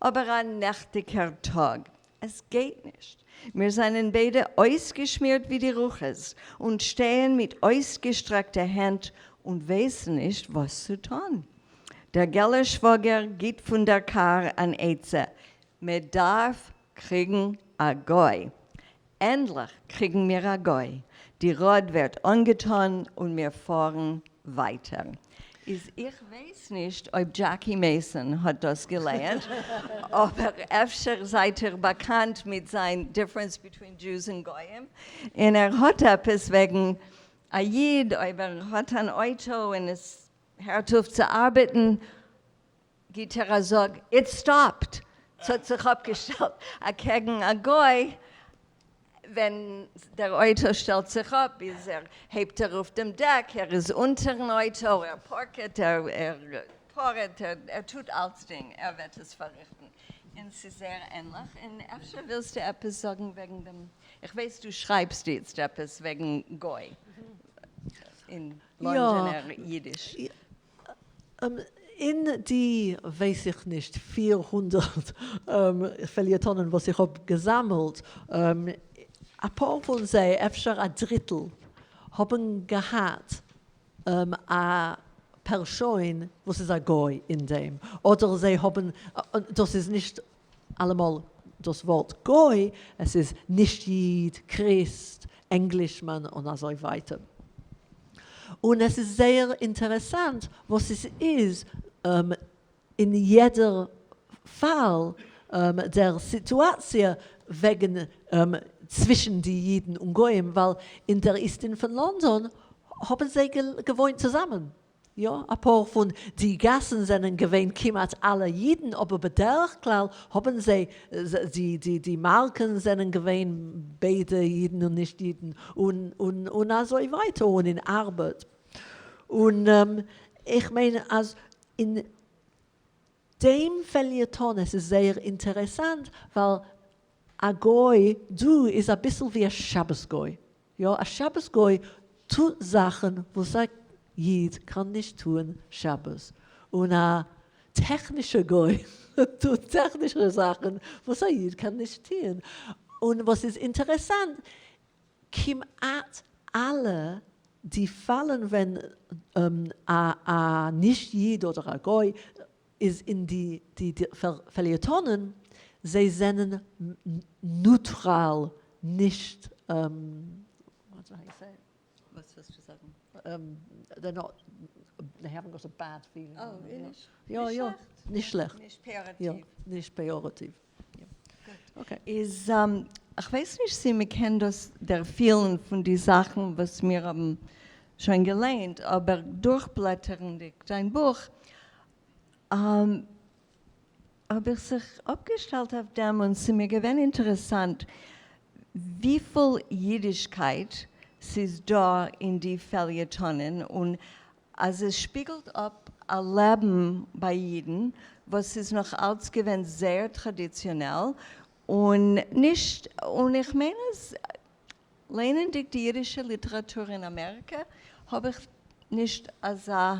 אבער א נעכטיגער טאג. עס גייט נישט. מיר זענען ביידע אויסגעשמירט ווי די רוחות און שטייען מיט אויסגעשטרעקטע הענט און ווייסן נישט וואס צו טון. דער געלער שוואגער גיט פון דער קאר אן עצה. מען דארף קריגן א גוי. ענדליך קריגן מיר א גוי. די ראד ווערט אנגעטאן און מיר פארן ווייטער. איז איך ווייס נישט, אויב Jackie Mason האט דאס געלייענט, אבער אפשר זייט איר באקאנט מיט זיין Difference between Jews and Goyim. און ער האט עפעס וועגן א איד, אויב ער האט אן אויטא און עס הערט אויף צו ארבעטן, גיט ער א זאג, it stopped. עס האט זיך אפגעשטעלט. אקעגן א גוי, ווען דער אויטא שטעלט זיך אפ, איז ער, הייבט ער אויף דעם דעק, ער איז אונטערן אויטא, ער פארקעט, ער פארעט, ער טוט אלצדינג, ער וועט עס פארריכטן. און ס'איז זייער ענליך. און אפשר ווילסטו עפעס זאגן וועגן דעם, איך ווייס, דו שרייבסט יעצט עפעס וועגן גוי אין לאנדאנער אידיש.
אין די, ווייס איך נישט, 400 פֿעליעטאָנען, וואָס איך האָב געזאַמלט, אַ פּאָר פֿון זיי, אפֿשר אַ דריטל, האָבן געהאַט אַ פּאַרשוין, וואָס איז אַ גוי אין דעם, אָדער זיי האָבן, דאָס איז נישט אַלעמאָל דאָס וואָרט גוי, עס איז נישט-ייִד, קריסט, Englishman און אַזוי ווײַטער. און עס איז זייער אינטערעסאַנט, וואָס עס איז אין יעדער פֿאַל דער סיטואַציע וועגן צווישן די ייִדן און גויים, ווײַל אין דער איסט ענד פֿון לאָנדאָן האָבן זיי געוואוינט צוזאַמען. יא, אפאר פון די גאסן זענען געווען כמעט אלע אידן, אבער בדרך כלל האבן זיי, די די די מארקן זענען געווען ביידע אידן און נישט אידן, און און און אזוי ווייטער, און אין ארבעט. און איך מיין אז אין דעם פעליעטאן עס איז זייער אינטערעסאנט ווייל א גוי דא איז אביסל ווי א שבת גוי, יא א שבת גוי טוט זאכן וואס א איד קען נישט טוען שבת, און א טעכנישע גוי טוט טעכנישע זאכן וואס א איד קען נישט טוען, און וואס איז אינטערעסאנט כמעט אלע די פאלן ווען א נישט איד אדער א גוי איז אין די פעליעטאנען, זיי זענען נוטראל נישט
וואס ווילסטו זאגן?
They're not, they haven't got a bad feeling.
יא יא,
נישט שלעכט.
נישט פעיאראטיוו.
נישט פעיאראטיוו.
Okay. איז, איך ווייס נישט צי מען קען דאס דערפילן פון די זאכן וואס מיר האבן שוין געליינט, אבער דורכבלעטערנדיג דיין בוך האב איך זיך אפגעשטעלט אויף דעם און ס'מיר געווען אינטערעסאנט וויפיל אידישקייט ס'איז דא אין די פעליעטאנען און אז עס שפיגלט אפ א לעבן ביי אידן וואס איז נאך אלץ געווען זייער טראדיציאנעל און נישט, און איך מיין אז ליינענדיג די אידישע ליטעראטור אין אמעריקע האב איך נישט אזא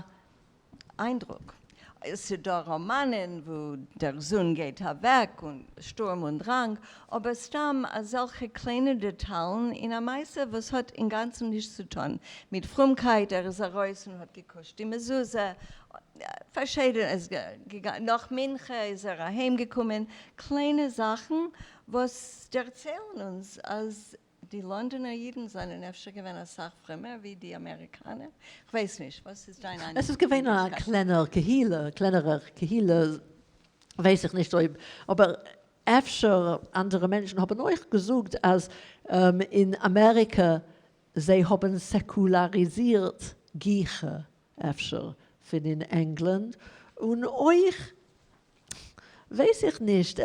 איינדרוק. עס איז דא ראמאנען וואו דער זון גייט אוועק און שטורם און דראנג, אבער סתם אזעלכע קליינע דעטאלן אין א מעשה וואס האט אינגאנצן נישט צו טון מיט פרומקייט, ער איז ארויס און האט געקושט די מזוזה, פארשיידענע, נאך מנחה איז ער אהיים געקומען, קליינע זאכן וואס דערציילן אונז אז די לאנדאנער אידן זענען אפשר געווען אסאך פרומער ווי די אמעריקאנער, כ'ווייס נישט, וואס איז דיין איינדרוק?
עס איז געווען א קלענער קהילה, קלענערער קהילה, ווייס איך נישט אויב, אבער אפשר אנדערע מענטשן האבן אויך געזאגט אז אין אמעריקע זיי האבן סעקולאריזירט גיכער אפשר פון אין ענגלאנד, און אויך ווייס איך נישט,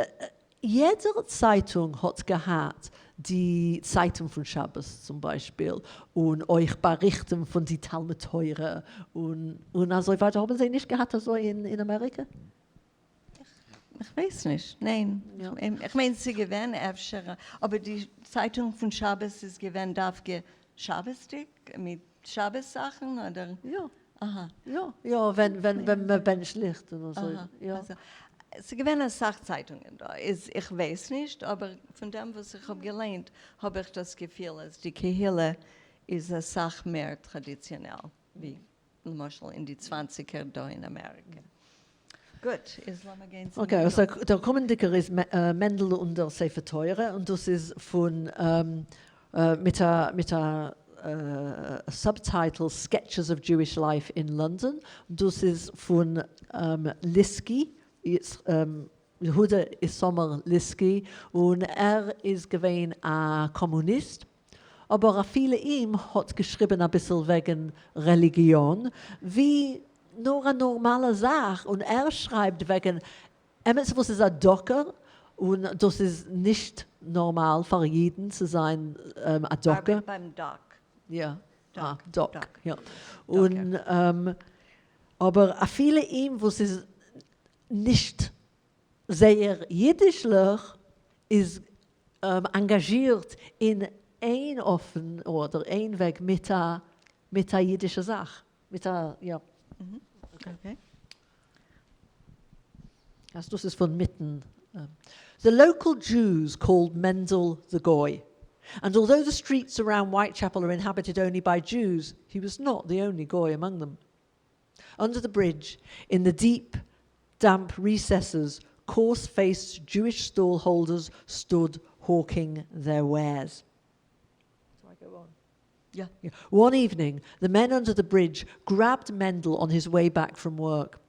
יעדער צייטונג האט געהאט די צייטונג פון שבת צום ביישפיל, און אויך באריכטן פון די תלמוד תורה און אזוי ווייטער, האבן זיי נישט געהאט אזוי אין אמעריקע?
איך ווייס נישט, ניין, איך מיין ס'איז געווען אפשר, אבער די צייטונג פון שבת איז געווען דווקא שבת'דיג מיט שבת זאכן אדער?
יא. אהא. יא יא ווען ווען ווען מען בענטשט ליכט און אזוי יא.
ס'איז געווען אסאך צייטונגען דא, איז איך ווייס נישט, אבער פון דעם וואס איך האב געליינט האב איך דאס געפיל אז די קהילה איז אסאך מער טראדיציאנעל ווי למשל אין די צוואנציגער דא אין אמעריקע. גוט, איז לאמיר גיין צום
Okay, also דער קומענדיגער איז מענדל און דער ספר תורה, און דאס איז פון מיט א מיט א subtitle Sketches of Jewish Life in London, דאס איז פון ליסקי, יהודה איתמר ליסקי, און ער איז געווען א קאמוניסט, אבער אפילו אים האט געשריבן אביסל וועגן רעליגיאן ווי נאר א נארמאלע זאך, און ער שרייבט וועגן אמת וואס איז א docker, און דאס איז נישט נארמאל פאר אידן צו זיין א docker.
ארבעט ביים dock.
יא, dock, יא. און אבער אפילו אים וואס איז נישט זייער אידישליך איז אנגאזשירט אין איין אופן אדער איין וועג מיט א מיט א אידישע זאך, מיט א יא.
Okay.
דאָס איז פֿון מיטן. The local Jews called Mendel the Goy. And although the streets around Whitechapel are inhabited only by Jews, he was not the only Goy among them. Under the bridge, in the deep, damp recesses, coarse-faced Jewish stallholders stood hawking their wares. Do I go on? Yeah. yeah. One evening, the men under the bridge grabbed Mendel on his way back from work.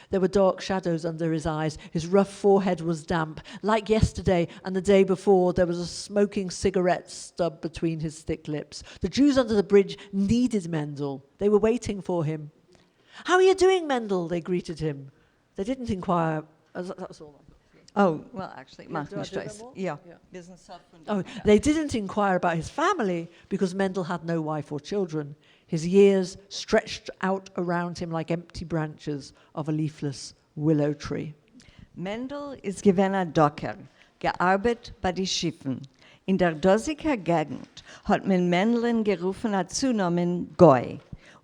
There were dark shadows under his eyes. His rough forehead was damp. Like yesterday and the day before, there was a smoking cigarette stub between his thick lips. The Jews under the bridge needed Mendel. They were waiting for him. How are you doing, Mendel? They greeted him. They didn't inquire. That's all.
Oh, well, actually, מאַך נישט אויס. יאָ.
Oh, they didn't inquire about his family because Mendel had no wife or children. His years stretched out around him like empty branches of a leafless willow tree.
מענדל איז געווען אַ דאָקער, געאַרבעט בײַ די שיפֿן. אין דער דאָזיקער געגנט האָט מען מענדלען גערופֿן אַ צונאָמען גוי.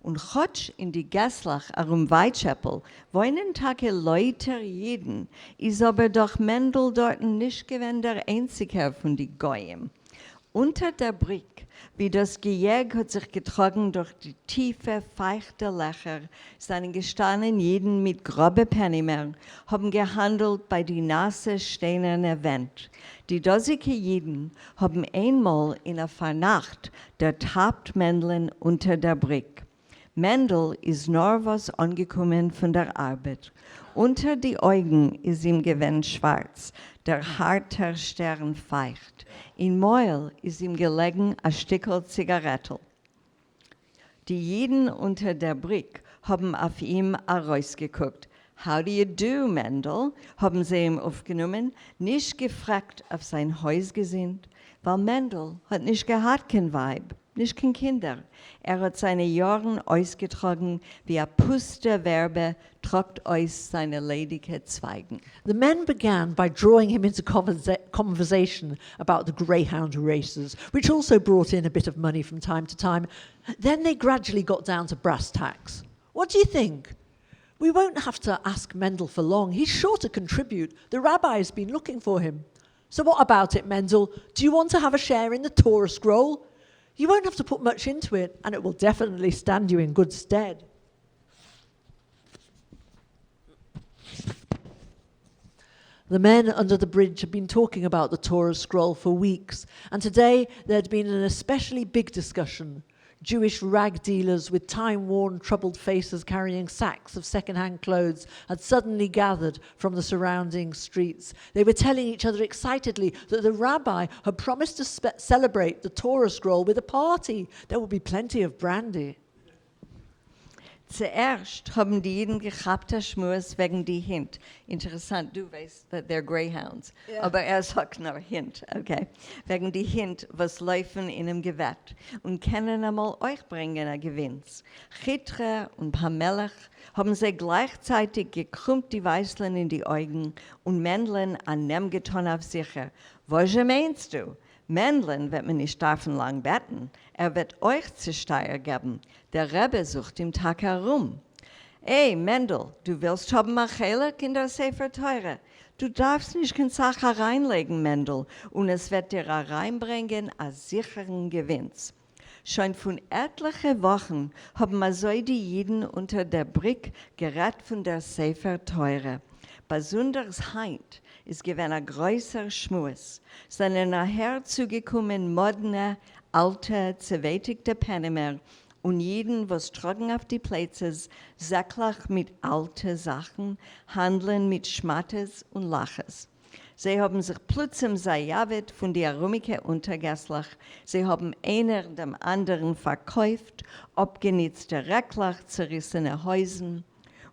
און כאָטש אין די געסלעך אַרום ווײַטשעפּל וואוינען טאַקע לויטער ייִדן, איז אָבער דאָך מענדל דאָרטן נישט געווען דער איינציקער פֿון די גויים. אונטער דער בריק, ווי דאָס געיעג האָט זיך געטראָגן דורך די טיפֿע, פֿײַכטע לעכער, זײַנען געשטאַנען ייִדן מיט גראָבע פּענעמער, האָבן געהאַנדלט בײַ די נאַסע שטיינערנע ווענט. די דאָזיקע ייִדן האָבן איין מאָל אין אַ פֿאַרנאַכט דערטאַפּט מענדלען אונטער דער בריק. מענדל איז נאָר וואָס אָנגעקומען פֿון דער אַרבעט. אונטער די אויגן איז אים געווען שוואַרץ, דער האַרטער שטערן פֿײַכט. אין מויל איז אים געלעגן אַ שטיקל ציגאַרעטל. די ייִדן אונטער דער בריק האָבן אויף אים אַרויסגעקוקט. How do you do, מענדל? האָבן זיי אים אויפֿגענומען, נישט געפֿרעגט אויף זײַן הויזגעזינד, ווײַל מענדל האָט נישט געהאַט קיין ווײַב, נישט קיין קינדער. ער האָט זײַנע יאָרן אויסגעטראָגן, ווי אַ פּוסטע ווערבע טראָגט אויס זײַנע ליידיקע צווײַגן.
The men began by drawing him into conversation about the greyhound races, which also brought in a bit of money from time to time. Then they gradually got down to brass tacks. What do you think? We won't have to ask Mendel for long. He's sure to contribute. The rabbi's been looking for him. So what about it, Mendel? Do you want to have a share in the Torah scroll? You won't have to put much into it, and it will definitely stand you in good stead. The men under the bridge had been talking about the Torah scroll for weeks, and today there'd been an especially big discussion. Jewish rag dealers with time-worn, troubled faces carrying sacks of second-hand clothes had suddenly gathered from the surrounding streets. They were telling each other excitedly that the rabbi had promised to celebrate the Torah scroll with a party. There would be plenty of brandy.
צוערשט האָבן די ייִדן געכאַפּט אַ שמועס וועגן די הינט. אינטערעסאַנט, דו ווייסט that they're greyhounds.
Yeah.
אָבער ער זאָגט נאָר הינט, okay. וועגן די הינט, וואָס לויפֿן אינעם געוועט און קענען אַ מאָל אויך ברענגען אַ געווינס. כיטרע און פּאַמעלעך האָבן זיי גלײַכצײַטיק געקרומט די ווײַסלען אין די אויגן און מענדלען אַ נעם געטאָן אויף זיכער, וואָס זשע מיינסטו? מענדלען וועט מען נישט דאַרפֿן לאַנג בעטן, ער וועט אויך צושטײַער געבן, דער רבי זוכט אים טאַקע אַרום. עי, מענדל, דו ווילסט האָבן אַ חלק אין דער ספֿר-תּורה? דו דאַרפֿסט נישט קיין סך אַרײַנלייגן, מענדל, און עס וועט דיר אַרײַנברענגען אַ זיכערן געווינס. שוין פֿון עטלעכע וואָכן האָבן אַזוי די ייִדן אונטער דער בריק גערעדט פֿון דער ספֿר-תּורה. באַזונדערס הײַנט איז געווען אַ גרויסער שמועס. זענען אַהער צוגעקומען מאָדנע, אַלטע, צעווייטיקטע פּענעמער און ייִדן, וואָס טראָגן אויף די פּלייצעס זעקלעך מיט אַלטע זאַכן, האַנדלען מיט שמאַטעס און לאַכעס. זיי האָבן זיך פּלוצעם זאַיאַוועט פֿון די אַרומיקע אונטערגעסלעך, זיי האָבן איינער דעם אַנדערן פֿאַרקויפֿט אָפּגעניצטע רעקלעך, צעריסענע הויזן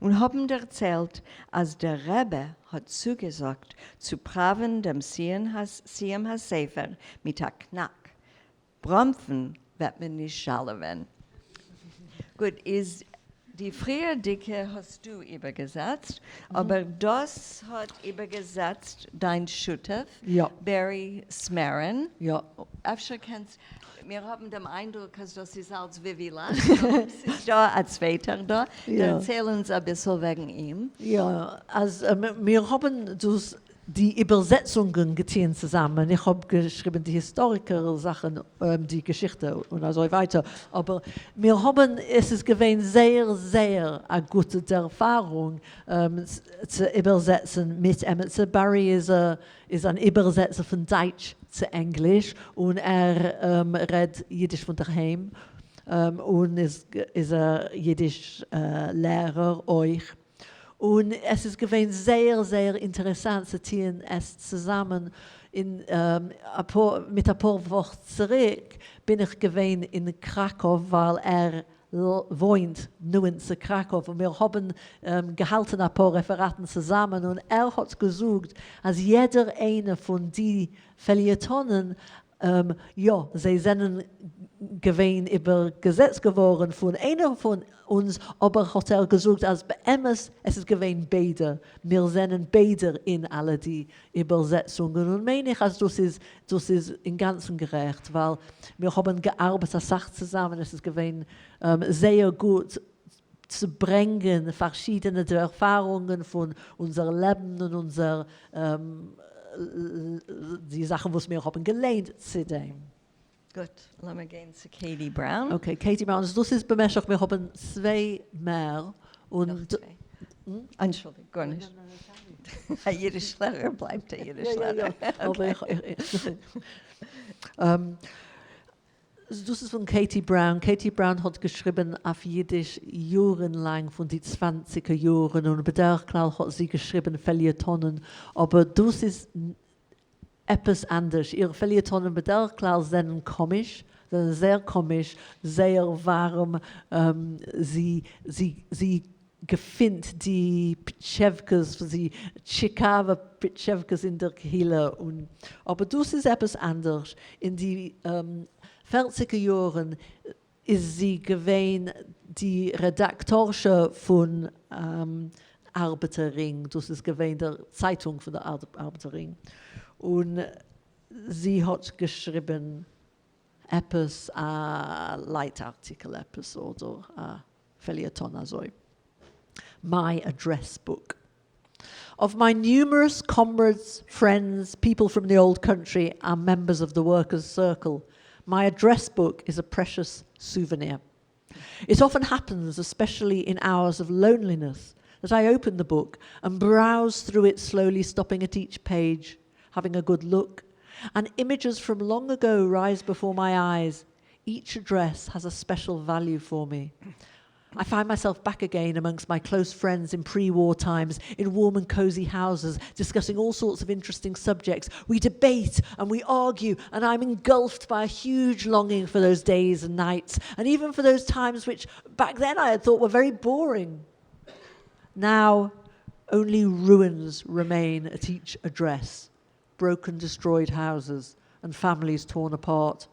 און האָבן דערציילט, אַז דער רבי האָט צוגעזאָגט צו פּראַווען דעם סיום הספֿר מיט אַ קנאַק. בראָנפֿן וועט מען נישט זשאַלעווען. גוט, איז די פֿריִערדיקע האָסטו איבערגעזעצט, אָבער דאָס האָט איבערגעזעצט דײַן שותּף,
יאָ.
Barry Smerin.
יאָ.
אפֿשר קענסט, מיר האָבן דעם אײַנדרוק, אַז דאָס איז אַלץ וויווי לאַקס, אָבער ס'איז דאָ אַ צווייטער דאָ. דערצייל אונדז אַ ביסל וועגן אים.
יאָ, אַז מיר האָבן דאָס די איבערזעצונגען געטוען צוזאַמען. איך האָב געשריבן די היסטאָריקער זאַכן, די געשיכטע און אַזוי ווײַטער. אָבער מיר האָבן, עס איז געווען זייער, זייער אַ גוטע דערפֿאַרונג צו איבערזעצן מיט עמעצער. באַרי איז איז אַן איבערזעצער פֿון דײַטש צו ענגליש און ער רעדט ייִדיש פֿון דער היים און איז איז אַ ייִדיש לערער אויך. און עס איז געווען זייער זייער אינטערעסאנט צו טוען עס צוזאמען. אין אפאר מיט אפאר וואך צוריק בין איך געווען אין קראקאוו ווייל ער וואוינט נאענט צו קראקאוו און מיר האבן געהאלטן אפאר רעפעראטן צוזאמען און ער האט געזאגט אז יעדער איינע פון די פעליעטאנען יא, זיי זענען געווען איבערגעזעצט געווארן פון איינער פון אונז, אבער האט ער געזאגט אז באמת עס איז געווען ביידע, מיר זענען ביידע אין אלע די איבערזעצונגען, און מיין איך אז דאס איז דאס איז אינגאנצן גערעכט, ווייל מיר האבן געארבעט אסאך צוזאמען, עס איז געווען זייער גוט צו ברענגען פארשידענע ערפארונגען פון אונזער לעבן און אונזער די זאכן וואס מיר האבן געליינט צו דעם.
גוט, לאמיר גיין צו קעיטי בראון.
Okay, קעיטי בראון, דאס איז במשך, מיר האבן צוויי מער און.
נאך צוויי. אנטשולדיגט, גארנישט. א אידיש לערער בלייבט א אידיש לערער.
דאס איז פון קעיטי בראון. קעיטי בראון האט געשריבן אויף אידיש יארן לאנג פון די צוואנציגער יארן און בדרך כלל האט זי געשריבן פעליעטאנען אבער דאס איז עפעס אנדערש. אירע פעליעטאנען בדרך כלל זענען קאמיש, זענען זייער קאמיש, זייער ווארעם, זי זי זי געפינט די פיטשעווקעס, די טשיקאווע פיטשעווקעס אין דער קהילה, און אבער דאס איז עפעס אנדערש. אין די פערציגער יארן איז זי געווען די רעדאקטארשע פון ארבעטער רינג, דאס איז געווען דער צייטונג פון דער ארבעטער רינג, און זי האט געשריבן עפעס א לייט ארטיקל עפעס אדער א פעליעטאן אזוי. My address book. Of my numerous comrades, friends, people from the old country and members of the workers' circle, my address book is a precious souvenir. It often happens, especially in hours of loneliness, that I open the book and browse through it slowly, stopping at each page, having a good look, and images from long ago rise before my eyes. Each address has a special value for me. I find myself back again amongst my close friends in pre-war times, in warm and cozy houses, discussing all sorts of interesting subjects. We debate and we argue, and I'm engulfed by a huge longing for those days and nights, and even for those times which back then I had thought were very boring. Now, only ruins remain at each address, broken, destroyed houses and families torn apart.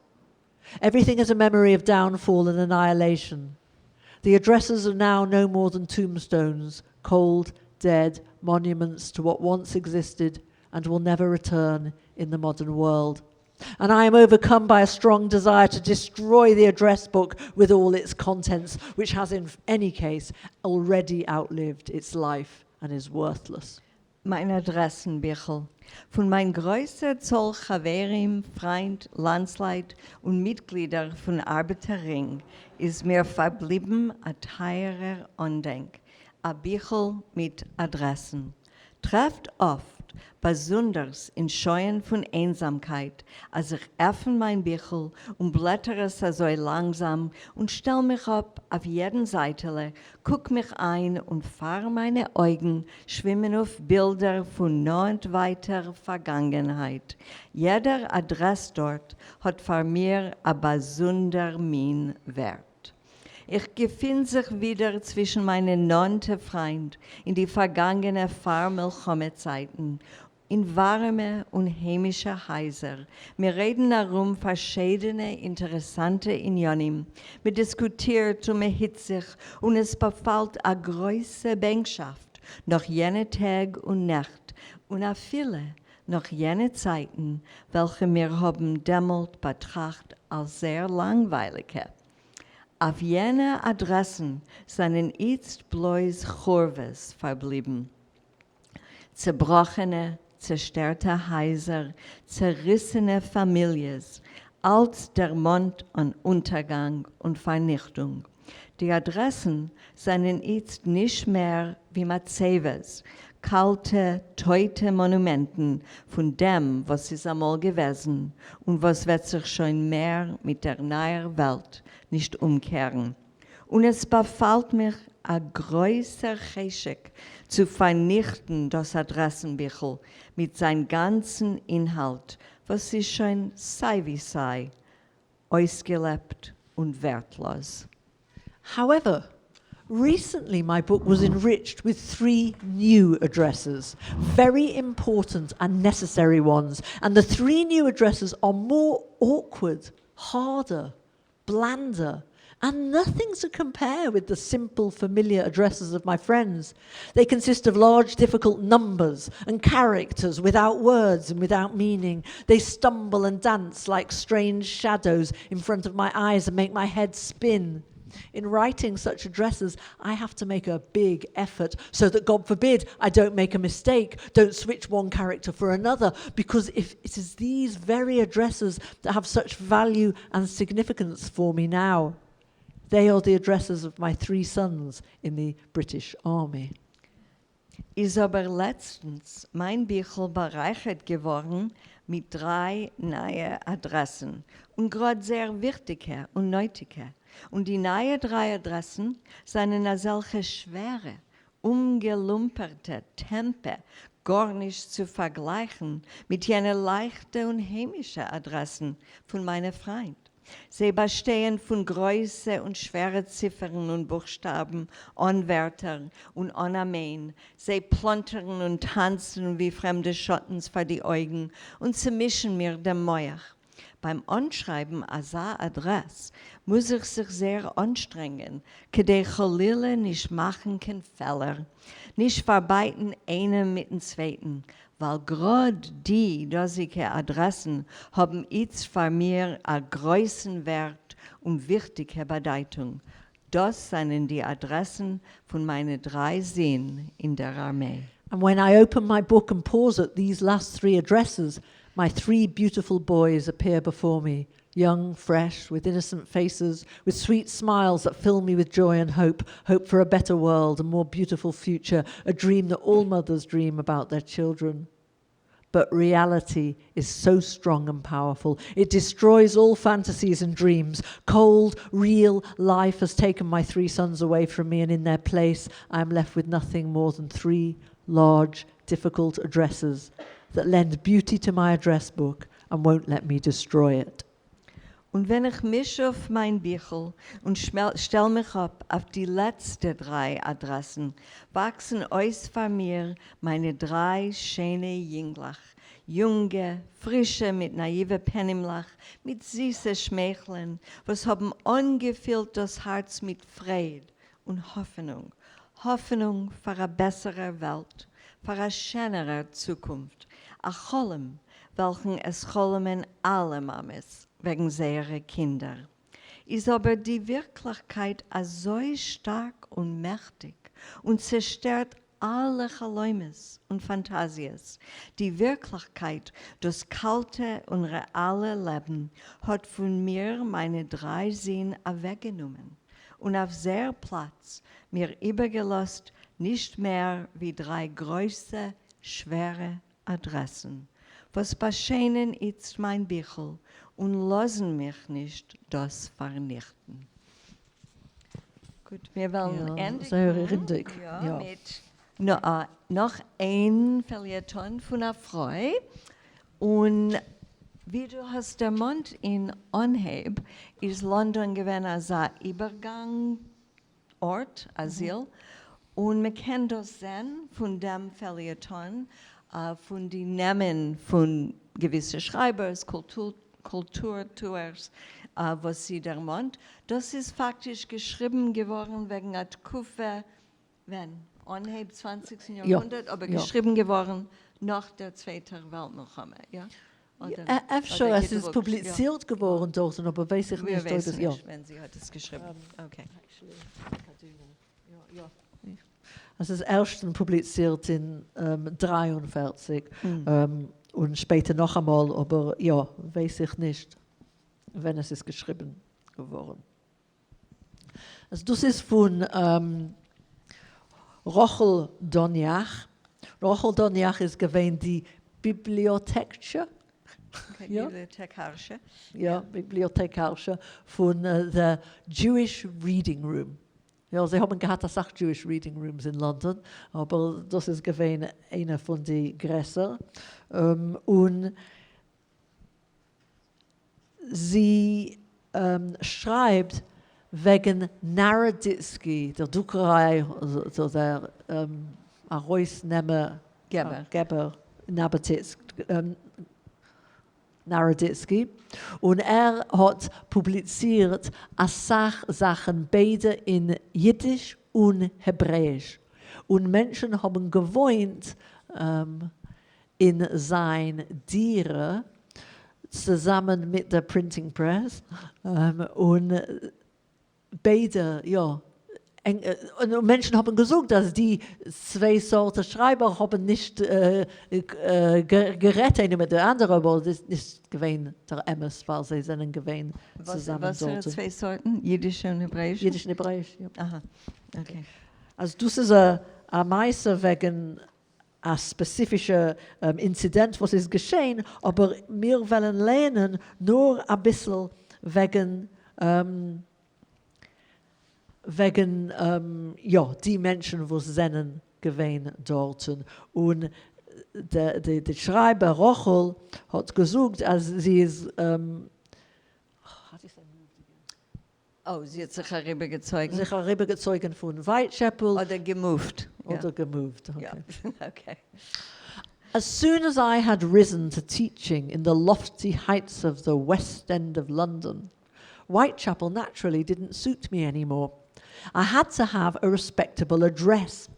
Everything is a memory of downfall and annihilation. The addresses are now no more than tombstones, cold, dead monuments to what once existed and will never return in the modern world. And I am overcome by a strong desire to destroy the address book with all its contents, which has in any case already outlived its life and is worthless.
מײַן אַדרעסן-ביכל. פֿון מײַן גרויסער צאָל חבֿרים, פֿרײַנד, לאַנדסלײַט און מיטגלידער פֿון אַרבעטער-רינג איז מיר פֿאַרבליבן אַ טײַערער אָנדענק, אַ ביכל מיט אַדרעסן. טרעפֿט אָפֿט, באַזונדערס אין שעהן פֿון איינזאַמקייט, אַז איך עפֿן מײַן ביכל און בלעטער עס אַזוי לאַנגזאַם און שטעל מיך אָפּ אויף יעדן זײַטעלע, קוק מיך אײַן און פֿאַר מײַנע אויגן שווימען אויף בילדער פֿון נאָענט-ווײַטער פֿאַרגאַנגענהייט. יעדער אַדרעס דאָרט האָט פֿאַר מיר אַ באַזונדער מין ווערט. איך געפֿין זיך ווידער צווישן מײַנע נאָענטע פֿרײַנד אין די פֿאַרגאַנגענע פֿאַר-מלחמה-צײַטן, אין וואַרעמע און היימישע הײַזער. מיר רעדן אַרום פֿאַרשיידענע אינטערעסאַנטע ענינים, מע דיסקוטירט און מע היצט זיך, און עס באַפֿאַלט אַ גרויסע בענקשאַפֿט נאָך יענע טעג און נעכט און אַפֿילו נאָך יענע צײַטן, וועלכע מיר האָבן דעמאָלט באַטראַכט אַלס זייער לאַנגווײַליקע. אויף יענע אַדרעסן זײַנען איצט בלויז חורבֿות פֿאַרבליבן. צעבראָכענע, צעשטערטע הײַזער, צעריסענע פֿאַמיליעס, אַלץ דערמאָנט אָן אונטערגאַנג און פֿאַרניכטונג. די אַדרעסן זײַנען איצט נישט מער ווי מצבֿות, קאַלטע, טויטע מאָנומענטן פֿון דעם, וואָס איז אַמאָל געוועזן און וואָס וועט זיך שוין מער מיט דער נײַער וועלט נישט אומקערן. און עס באַפֿאַלט מיך אַ גרויסער חשק צו פֿאַרניכטן דאָס אַדרעסן-ביכל מיט זײַן גאַנצן אינהאַלט, וואָס איז שוין סײַ ווי סײַ אויסגעלעבט און ווערטלאָז.
However, recently my book was enriched with three new addresses, very important and necessary ones. And the three new addresses are more awkward, harder, blander, and nothing to compare with the simple, familiar addresses of my friends. They consist of large, difficult numbers and characters without words and without meaning. They stumble and dance like strange shadows in front of my eyes and make my head spin. In writing such addresses, I have to make a big effort so that, God forbid, I don't make a mistake, don't switch one character for another, because if it is these very addresses that have such value and significance for me now. They are the addresses of my three sons in the British Army.
איז אָבער לעצטנס מײַן ביכל באַרײַכערט געוואָרן מיט דרײַ נײַע אַדרעסן און גראָד זייער וויכטיקע און נויטיקע. און די נײַע דרײַ אַדרעסן זײַנען אַזעלכע שווערע, אומגעלומפּערטע, טעמפּע, גאָרנישט צו פֿאַרגלײַכן מיט יענע לײַכטע און היימישע אַדרעסן פֿון מײַנע פֿרײַנד. זיי באַשטייען פֿון גרויסע און שווערע ציפֿערן און בוכשטאַבן, אָן ווערטער און אָן אַ מיין. זיי פּלאָנטערן און טאַנצן ווי פֿרעמדע שאָטנס פֿאַר די אויגן און צעמישן מיר דעם מוח. בײַם אָנשרײַבן אַזאַ אַדרעס מוז איך זיך זייער אָנשטרענגען, כּדי חלילה נישט מאַכן קיין פֿעלער, נישט פֿאַרבײַטן איינעם מיטן צווייטן, ווײַל גראָד די דאָזיקע אַדרעסן האָבן איצט פֿאַר מיר אַ גרויסן ווערט און וויכטיקע באַדײַטונג. דאָס זײַנען די אַדרעסן פֿון מײַנע דרײַ זין אין דער אַרמיי.
And when I open my book and pause at these last three addresses, my three beautiful boys appear before me, young, fresh, with innocent faces, with sweet smiles that fill me with joy and hope, hope for a better world, a more beautiful future, a dream that all mothers dream about their children. But reality is so strong and powerful. It destroys all fantasies and dreams. Cold, real life has taken my three sons away from me, and in their place, I am left with nothing more than three large, difficult addresses that lend beauty to my address book and won't let me destroy it.
און ווען איך מיש אויף מײַן ביכל און שטעל מיך אָפּ אויף די לעצטע דרײַ אַדרעסן, וואַקסן אויס פֿאַר מיר מײַנע דרײַ שיינע ייִנגלעך, יונגע, פֿרישע מיט נאַיִווע פּנימלעך, מיט זיסע שמייכלען, וואָס האָבן אָנגעפֿילט דאָס האַרץ מיט פֿרייד און האָפֿענונג. האָפֿענונג פֿאַר אַ בעסערער וועלט, פֿאַר אַ שענערער צוקונפֿט, אַ חלום, וועלכן עס חלומען אַלע מאַמעס וועגן זייערע קינדער. איז אָבער די ווירקלעכקייט אַזוי שטאַרק און מעכטיק און צעשטערט אַלע חלומות און פֿאַנטאַזיעס. די ווירקלעכקייט, דאָס קאַלטע און רעאַלע לעבן, האָט פֿון מיר מײַנע דרײַ זין אַוועקגענומען און אויף זייער פּלאַץ מיר איבערגעלאָזט נישט מער ווי דרײַ גרויסע, שווערע אַדרעסן, וואָס באַשיינען איצט מײַן ביכל און לאָזן מיך נישט דאָס פֿאַרניכטן. גוט, מיר וועלן
יאָ,
ענדיקן
זייער רירנדיק.
יאָ,
יאָ.
מיט נאָך איין פֿעליעטאָן פֿון אַ פֿרוי. און ווי דו האָסט דערמאָנט אין אָנהייב, איז לאָנדאָן געווען אַזאַ איבערגאַנג־אָרט, אַזיל. און מע קען דאָס זען פֿון דעם פֿעליעטאָן, פֿון די נעמען פֿון געוויסע שרײַבערס, קולטור, קולטור־טוערס, וואָס זי דערמאָנט. דאָס איז פֿאַקטיש געשריבן געוואָרן וועגן אַ תּקופֿה, ווען? אָנהייב 20.
יאָ.
יאָרהונדערט, אָבער
יאָ.
געשריבן געוואָרן נאָך דער צווייטער וועלט־מלחמה, יאָ? אדער
אפשר עס איז
געדרוקט, יא.
פובליצירט געווארן דארטן, אבער ווייס איך
מיר
נישט אויב
ווייסן
עס, יא.
נישט ווען זי האט עס געשריבן. Okay.
עס איז ערשטן פובליצירט אין 43 און שפעטער נאכאמאל, אבער יא, ווייס איך נישט ווען עס איז געשריבן געווארן. אז דאס איז פון רחל דוניאך. רחל דוניאך איז געווען די ביבליאטעקטשע,
Okay, ביבליאטעקארשע.
יא, ביבליאטעקארשע פון the Jewish Reading Room. יא, זיי האבן געהאט אסאך Jewish Reading Rooms אין לאנדאן, אבער דאס איז געווען איינע פון די גרעסער. און זי שרייבט וועגן נאראדיצקי, דער דרוקעריי, אדער דער ארויסנעמער,
געבער.
געבער, נאראדיצקי, און ער האט פובליצירט אסאך זאכן ביידע אין אידיש און העברעאיש, און מענטשן האבן געוואוינט אין זיין דירה צוזאמען מיט דער printing press, און ביידע, יא, און מענטשן האבן געזאגט אז די צוויי סארט שרייבער האבן נישט גערעדט איינער מיט דער אנדערע, אבער דאס איז נישט געווען דער אמת, ווייל זיי זענען געווען צוזאמען דארט.
וואסערע צוויי סארטן? אידישע און העברעאישע?
אידיש און העברעאיש, יא.
אהא, okay.
אז דאס איז א מעשה וועגן א ספעציפישע אינצידענט וואס איז געשען, אבער מיר וועלן לערנען נאר אביסל וועגן וועגן יא די מענטשן וואס זענען געווען דארטן, און די שרייבער רחל האט געזאגט אז זי איז
Oh, זי האט זיך אריבערגעצויגן.
זיך אריבערגעצויגן פון ווייטשעפל.
אדער געמופט.
אדער געמופט, okay.
Okay.
As soon as I had risen to teaching in the lofty heights of the West End of London, Whitechapel naturally didn't suit me anymore. I had to have a respectable address.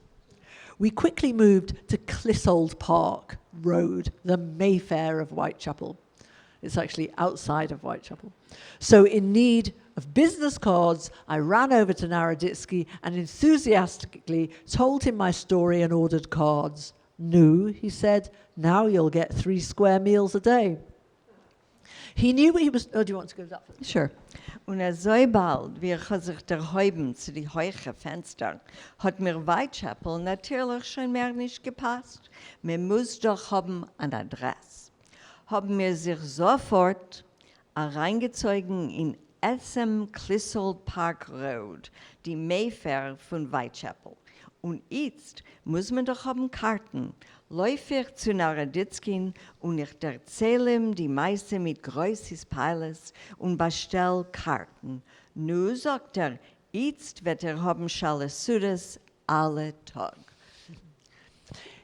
We quickly moved to Clissold Park Road, the Mayfair of Whitechapel. It's actually outside of Whitechapel. So in need of business cards, I ran over to Naroditsky and enthusiastically told him my story and ordered cards. No, he said, now you'll get 3 square meals a day. He knew what he was... Oh, do you want to go that first?
Sure. און אזוי באלד, ווי איך האב זיך דערהויבן צו די הויכע פענסטער, האט מיר ווייטשעפל נאטירליך שוין מער נישט געפאסט. מען מוז דאך האבן אן אדרעס. האבן מיר זיך זאפארט אריינגעצויגן אין עצם קליסאלד פארק Road, די מעיפעיר פון ווייטשעפל. און איצט מוז מען דאך האבן קארטן. לויף איך צו נאראדיצקין און איך דערצייל אים די מעשה מיט גרויס התפעלות און באשטעל קארטן. נו, זאגט ער, איצט וועט איר האבן שלש סעודות אלע טאג.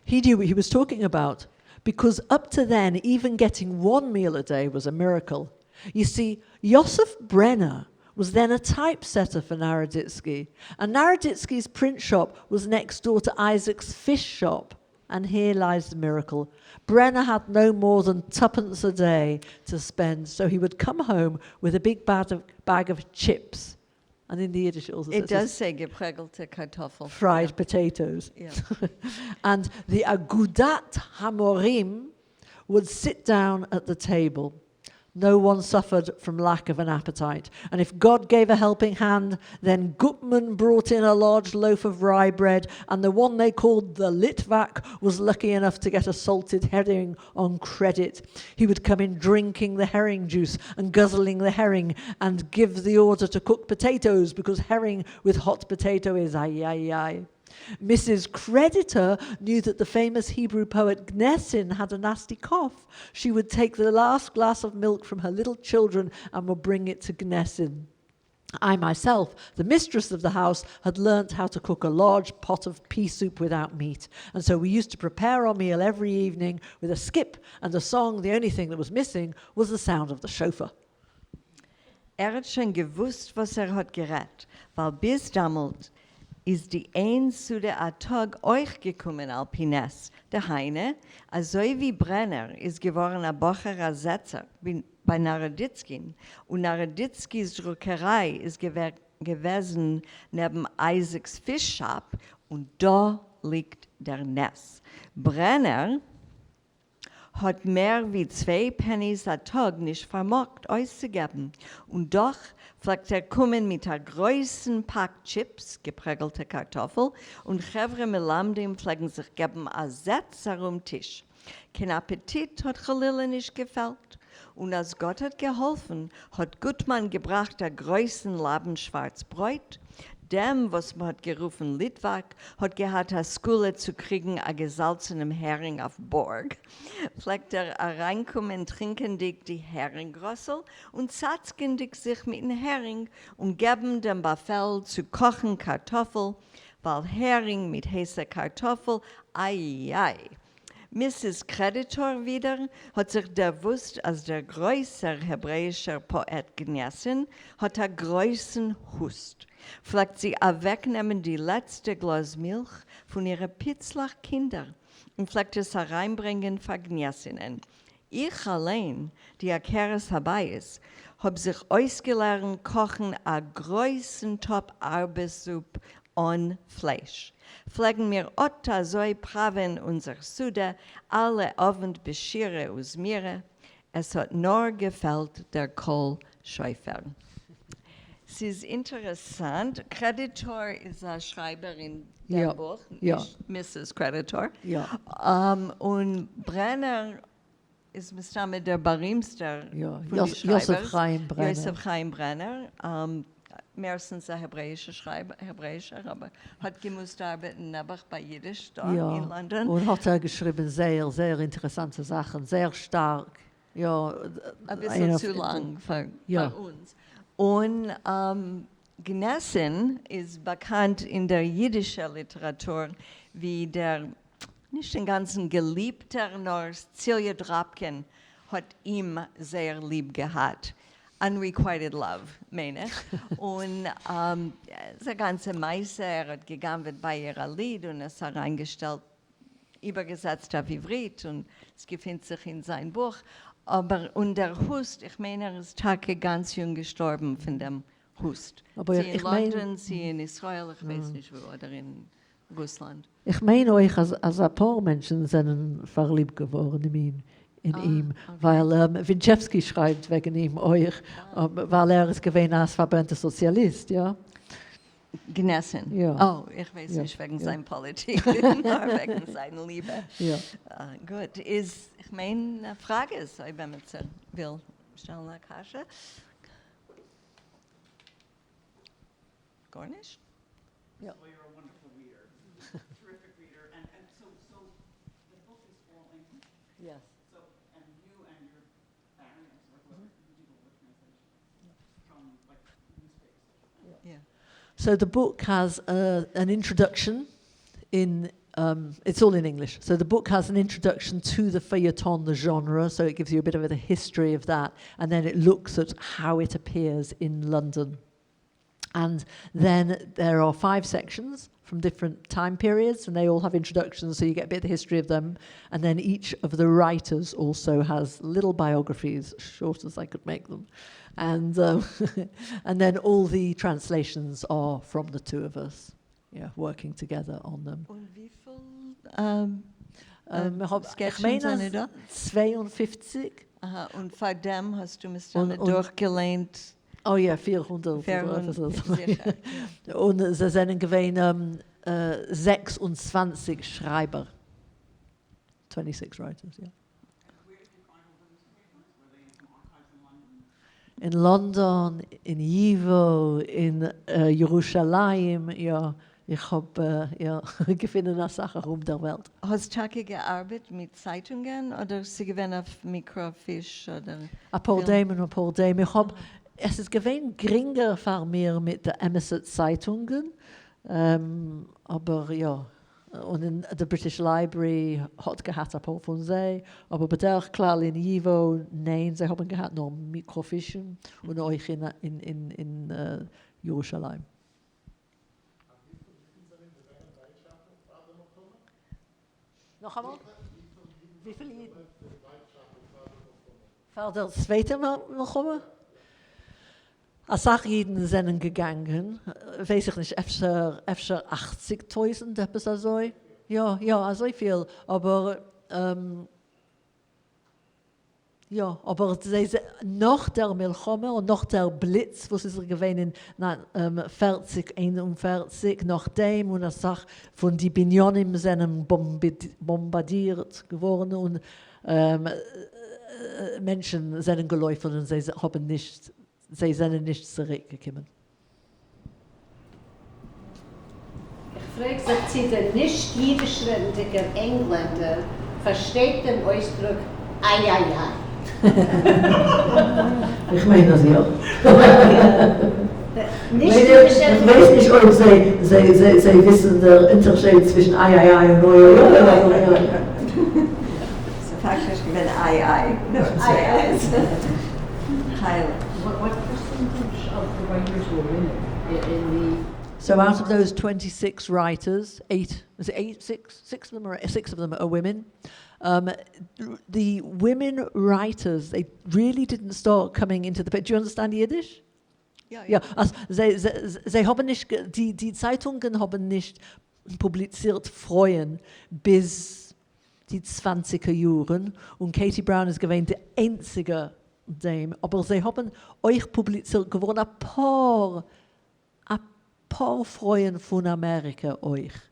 He knew what he was talking about, because up to then, even getting one meal a day was a miracle. You see, Yosef Brenner was then a typesetter for Naroditsky, and Naroditsky's print shop was next door to Isaac's fish shop. And here lies the miracle. Brenner had no more than tuppence a day to spend, so he would come home with a big bag of chips. And in the Yiddish it also
It
says
does say gepregelte Kartoffel.
Fried potatoes. And the Agudat Hamorim would sit down at the table. No one suffered from lack of an appetite. And if God gave a helping hand, then Gutman brought in a large loaf of rye bread, and the one they called the Litvak was lucky enough to get a salted herring on credit. He would come in drinking the herring juice and guzzling the herring and give the order to cook potatoes, because herring with hot potato is ay, ay, ay. Mrs. Creditor knew that the famous Hebrew poet Gnesin had a nasty cough. She would take the last glass of milk from her little children and would bring it to Gnesin. I myself, the mistress of the house, had learnt how to cook a large pot of pea soup without meat. And so we used to prepare our meal every evening with a skip and a song. The only thing that was missing was the sound of the shofar.
ער האט שוין געוואוסט, וואס ער האט גערעדט, ווייל ביז דעמאלט, איז די איין סעודה א טאג אויך געקומען על פי נס, דהיינו, אזוי ווי ברענער איז געווארן א בחור א זעצער ביי נאראדיצקין, און נאראדיצקי'ס דרוקעריי איז געוועזן נעבן אייזיק'ס פיש shop, און דא ליגט דער נס. ברענער האט מער ווי צוויי pennies א טאג נישט פארמאגט אויסצוגעבן, און דאך פלעגט ער קומען מיט א גרויסן פאק chips, געפרעגלטע קארטאפל, און חברה מלמדים פלעגן זיך געבן א זעץ ארום טיש. קיין אפעטיט האט חלילה נישט געפעלט, און אז גאט האט געהאלפן האט גוטמאן געבראכט א גרויסן לאבן שווארץ ברויט, דעם וואס מ'האט גערופן ליטוואק האט געהאט א סגולה צו קריגן א געזאלצענעם הערינג אויף בארג, פלעגט ער אריינקומען טרינקענדיג די הערינג ראסל און צאצקענדיג זיך מיטן הערינג און געבן דעם באפעל צו קאכן קארטאפל, ווייל הערינג מיט הייסע קארטאפל, איי איי. מיסיס קרעדיטאר ווידער האט זיך דערוואוסט אז דער גרויסער העברעאישער פאעט גנעסין האט א גרויסן הוסט, פלעגט זי אוועקנעמען די לעצטע גלאז מילך פון אירע פיצלעך קינדער און פלעגט עס אריינברענגען פאר גנעסינען. איך אליין, די עקרת הבית, האב זיך אויסגעלערנט קאכן א גרויסן טאפ ארבעס זופ אן פלייש. פלעגן מיר אט אזוי פראווען אונזער סעודה אלע אוונט בשירה וזמירה, עס האט נאר געפעלט דער קול שופר. ס'איז אינטערעסאנט, קרעדיטאר איז א שרייבער אין דעם בוך, נישט מיסיס קרעדיטאר, און ברענער איז מסתמא דער בארימסטער פון די שרייבערס,
יוסף חיים ברענער.
יוסף חיים ברענער, מערסטנס א העברעאישער שרייבער, העברעאישער, אבער האט געמוזט ארבעטן נעבעך ביי אידיש דא אין לאנדאן.
און האט ער געשריבן זייער זייער אינטערעסאנטע זאכן, זייער שטארק, יא.
אביסל צו לאנג פאר אונז. און גנעסין איז באקאנט אין דער אידישער ליטעראטור ווי דער נישט אינגאנצן געליבטער, נאר ציליע דראפקין האט אים זייער ליב געהאט, unrequited love מיין איך, און ס'איז א גאנצע מעשה, ער האט גע'גנב'עט ביי איר א ליד און עס אריינגעשטעלט איבערגעזעצט אויף עברית און עס געפינט זיך אין זיין בוך, אבער און דער הוסט, איך מיין ער איז טאקע גאנץ יונג געשטארבן פון דעם הוסט, צו אין לאנדאן צו אין ישראל, איך ווייס נישט וואו, אדער אין רוסלאנד.
איך מיין אויך אז אז אפאר מענטשן זענען פארליבט געווארן אין אים, ווייל ווינטשעווסקי שרייבט וועגן אים אויך, ווייל ער איז געווען א פארברענטע סאציאליסט, יא.
גנעסין?
יא.
אה, איך ווייס נישט וועגן זיין פאליטיק, נאר וועגן זיין ליבע.
יא.
גוט, איז, איך מיין, פראגעס, אויב עמיצער וויל שטעלן א קשיא. גארנישט?
יא. So the book has an introduction in, it's all in English. So the book has an introduction to the feuilleton, the genre, so it gives you a bit of a history of that, and then it looks at how it appears in London. And then there are five sections from different time periods, and they all have introductions, so you get a bit of the history of them. And then each of the writers also has little biographies, short as I could make them. And, and then all the translations are from the two of us, yeah, working together on them.
און וויפיל סקעטשן זענען דא?
52.
אהא, און פאר דעם האסטו מסתמא דורכגעליינט
אוי יא, 400 אדער עפעס אזוי. און זיי זענען געווען 26 שרייבער. 26 writers, יא. אין לאנדאן, אין ייווא, אין ירושלים, יא, איך האב יא געפינען אסאך ארום דער וועלט.
האסט טאקע געארבעט מיט צייטונגען אדער ס'געווען אויף microfiche אדער
אפאר דעם און אפאר דעם, איך האב, עס איז געווען גרינגער פאר מיר מיט די אמת'ע צייטונגען, אבער יא, און אין די British Library האט געהאט אפאר פון זיי, אבער בדרך כלל אין ייווא ניין, זיי האבן געהאט נאר מיקראפישן, און אויך אין ירושלים. נאכאמאל? וויפיל אידן? פאר דער צווייטער מלחמה? אסאך אידן זענען געגאנגען, ווייס איך נישט, אפשר אפשר אכציג טויזנט, עפעס אזוי, יא יא אזויפיל, אבער יא, אבער זיי נאך דער מלחמה און נאך דער בליץ וואס איז געווען אין פערציג איין און פערציג נאכדעם און אסאך פון די בנינים זענען באמבאדירט געווארן און מענטשן זענען געלויפן און זיי האבן נישט זיי זענען נישט צוריק געקומען.
איך פרעג זיך צי דער נישט אידיש רעדנדיגער ענגלענדער פארשטייט דעם אויסדרוק איי איי איי.
איך מיין אז יא. איך ווייס נישט אויב זיי וויסן דער אונטערשייד צווישן איי איי איי און אוי אוי אוי אבער יא.
ס'איז פאקטיש געווען איי איי נאר צוויי איי'ס. חיילא.
What percentage of the writers were women in the
So out of those 26 writers, eight, is it eight, six, six of them are, six of them are women. The women writers, they really didn't start coming into the picture. Do you understand Yiddish?
Ja,
ja. Also, sie, sie, sie haben nicht, die, die Zeitungen haben nicht publiziert פרויען ביז די צוואנציגער יארן, און Katie Brown איז געווען די איינציגע דעם, אבער זיי האבן אויך פובליצירט געווארן אפאר אפאר פרויען פון אמעריקע אויך,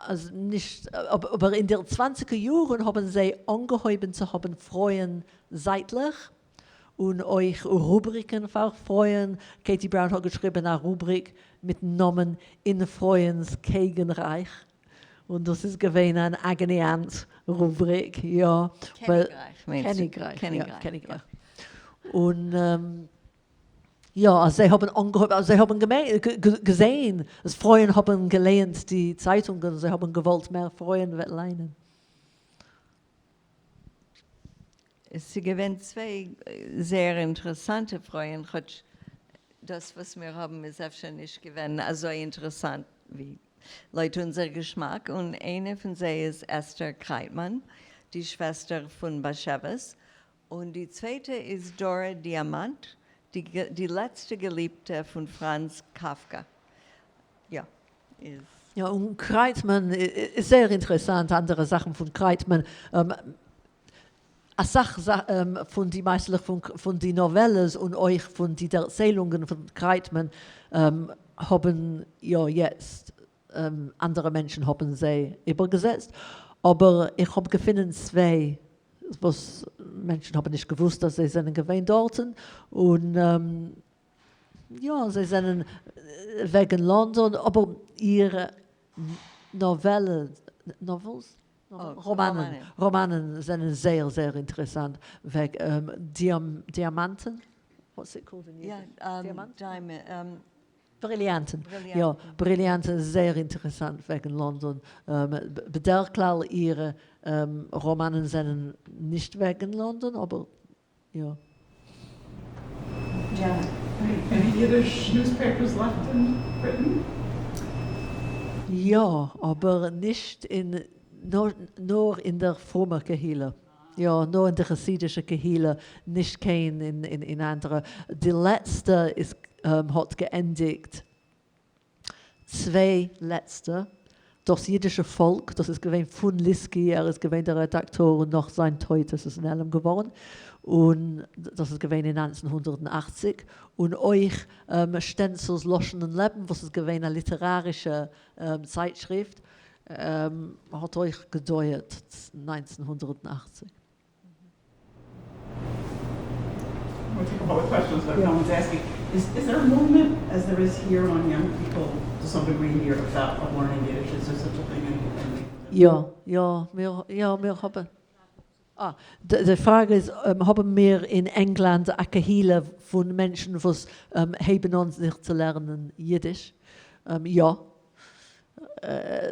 אז נישט, אבער אין די צוואנציגער יארן האבן זיי אנגעהויבן צו האבן פרויען זייטלעך, און אויך רובריקן פאר פרויען, Katie Brown האט געשריבן א רובריק מיטן נאמען אין פרויען'ס קעגנרייך, און דאס איז געווען אן אייגענע רובריק, יא.
קעניגרייך מיינסטו?
קעניגרייך, יא, קעניגרייך. און יא, אז זיי האבן אנגעהויבן, אז זיי האבן געזען אז פרויען האבן געלייענט די צייטונגען, זיי האבן געוואלט מער פרויען וועט ליינען.
עס איז געווען צוויי זייער אינטערעסאנטע פרויען, כאטש דאס וואס מיר האבן איז אפשר נישט געווען אזוי אינטערעסאנט ווי לויט אונזער געשמאק, און איינע פון זיי איז אסתר קרייטמאן, די שוועסטער פון באשעוויס, און די צווייטע איז דארא דיאמאנט, די לעצטע געליבטע פון פראנץ קאפקא. יא, איז.
יא, און קרייטמאן איז זייער אינטערעסאנט, אנדערע זאכן פון קרייטמאן, אסאך פון די מעשה'לעך פון די נאוועלעס און אויך פון די דערציילונגען פון קרייטמאן האבן יא יעצט אנדערע מענטשן האבן זיי איבערגעזעצט, אבער איך האב געפונען צוויי וואס מענטשן האבן נישט געוואוסט אז זיי זענען געווען דארטן, און יא זיי זענען וועגן לאנדאן, אבער אירע נאוועלע, novels? ראמאנען, ראמאנען זענען זייער זייער אינטערעסאנט וועגן דיאמאנטן, what's it called אין אידיש? דיאמאנטן? בריליאנטן, יא, בריליאנטן איז זייער אינטערעסאנט וועגן לאנדאן, בדרך כלל אירע ראמאנען זענען נישט וועגן לאנדאן, אבער יא.
Janet.
Any Yiddish newspapers left in Britain?
יא, אבער נישט אין, נאר אין דער פרומער קהילה. יא, נאר אין די חסידישע קהילה, נישט קיין אין אנדערע. די לעצטע איז האט געענדיגט צוויי לעצטע, דאס אידישע פאלק, דאס איז געווען פון ליסקי, ער איז געווען דער רעדאקטאר און נאך זיין טויט איז עס נעלם געווארן, און דאס איז געווען אין 1980, און אויך שטענצל'ס לשון און לעבן וואס איז געווען א ליטערארישע צייטשריפט, האט אויך געדויערט 1980.
We'll take all the questions that no one's asking. Is there a movement, as there is here, among young people to some degree here about learning Yiddish? Is there such a thing? In
יא, יא, מיר, יא, מיר האבן. אה, די פראגע איז, האבן מיר אין ענגלאנד א קהילה פון מענטשן וואס הייבן אן זיך צו לערנען אידיש? יא.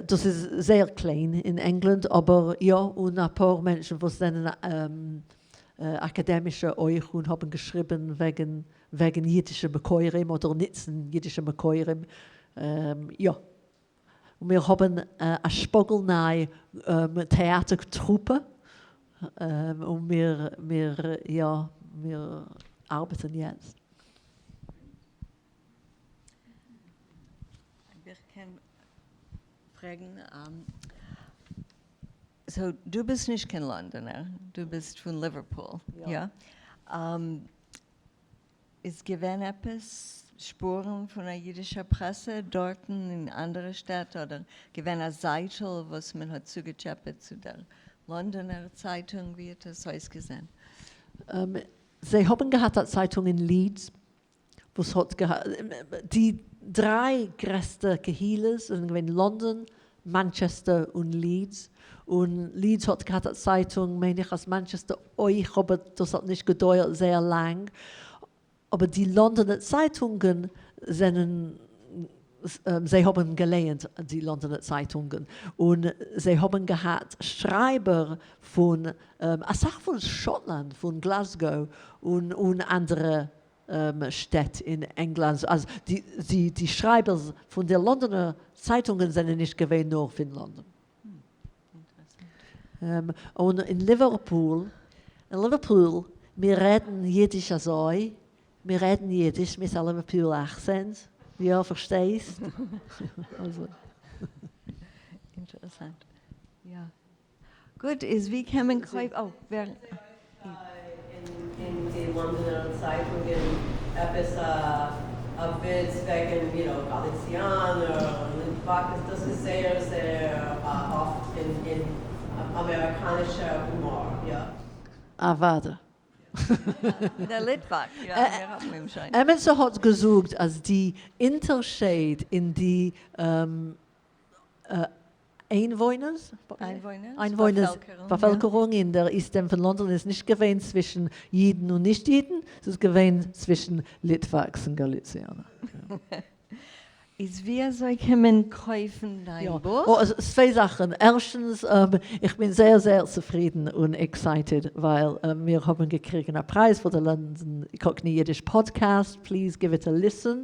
דאס איז זייער קליין אין ענגלאנד, אבער יא, און אפאר מענטשן וואס זענען אקאדעמישע אויך און האבן געשריבן וועגן וועגן אידישע מקורים אדער ניצן אידישע מקורים, יא. און מיר האבן א שפאגל ניי טעאטער טרופע, און מיר מיר יא מיר ארבעטן יעצט.
אויב איך קען פרעגן, so דו ביסט נישט קיין לאנדאנער, דו ביסט פון ליווערפול, יא? איז געווען עפעס שפורן פון א אידישער פרעסע דארטן אין אנדערע שטעט אדער געווען א זייטל וואס מען האט צוגעטשעפעט צו דער לאנדאנער צייטונג ווי האט עס אויסגעזען?
זיי האבן געהאט א צייטונג אין לידס וואס האט געהאט די דריי גרעסטע קהילות זענען געווען לאנדאן, מאנטשעסטער און לידס, און לידס האט געהאט א צייטונג מיין איך אז מאנטשעסטער אויך אבער דאס האט נישט געדויערט זייער לאנג, אבער די לאנדאנער צייטונגען זענען זיי האבן געלייענט די לאנדאנער צייטונגען און זיי האבן געהאט שרייבער פון אסאך פון שאטלאנד פון גלאזגאו און אנדערע שטעט אין ענגלאנד אז די די שרייבערס פון די לאנדאנער צייטונגען זענען נישט געווען נאר פון לאנדאן. און אין ליווערפול, אין ליווערפול מיר רעדן אידיש אזוי, מיר רעדן אידיש מיט א ליווערפול אקצענט, יא פארשטייסט?
אינטערעסאנט. יא. גוט, איז ווי קען מען קויפן, oh, ווער?
אין די לאנדאנער צייטונגען עפעס א וויץ וועגן you know גאליציאנער און ליטוואקעס, דאס איז זייער זייער אפט אין אמעריקאנישע הומאר, יא?
אוודאי.
דער ליטוואק, יא, מיר האבן אים שוין.
עמיצער האט געזאגט אז די אונטערשייד אין די איינוואוינערס, איינוואוינערס, באפעלקערונג אין דער איסט ענד פון לאנדאן איז נישט געווען צווישן אידן און נישט אידן, ס'איז געווען צווישן ליטוואקס און גאליציאנער.
איז ווי אזוי קען מען קויפן דיין בוך?
צוויי זאכן, ערשטנס, איך בין זייער זייער צופרידן און excited ווייל מיר האבן געקריגן א פרייז פאר די לאנדאן קאקני אידיש פאדקעסט, please give it a listen.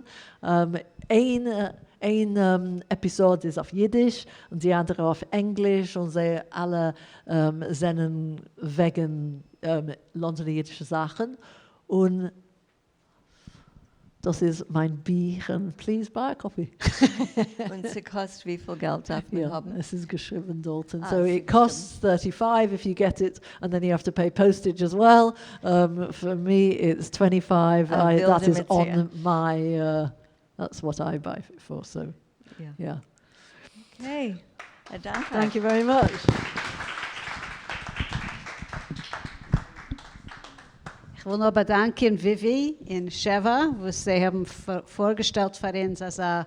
איין איין עפיזאד איז אויף אידיש און די אנדערע אויף ענגליש און זיי אלע זענען וועגן לאנדאנער אידישע זאכן און דאס איז מיין בוך און please buy a copy.
און ס'קאסט וויפיל געלט דארף מען האבן?
יא, עס איז געשריבן דארטן, so it costs thirty five if you get it and then you have to pay postage as well, for me it's twenty five, that is on my that's what I buy it for, so יא.
okay, א דאנק.
thank you very much.
איך וויל נאר באדאנקען וויווי און שבע וואס זיי האבן פארגעשטעלט פאר אונז אזא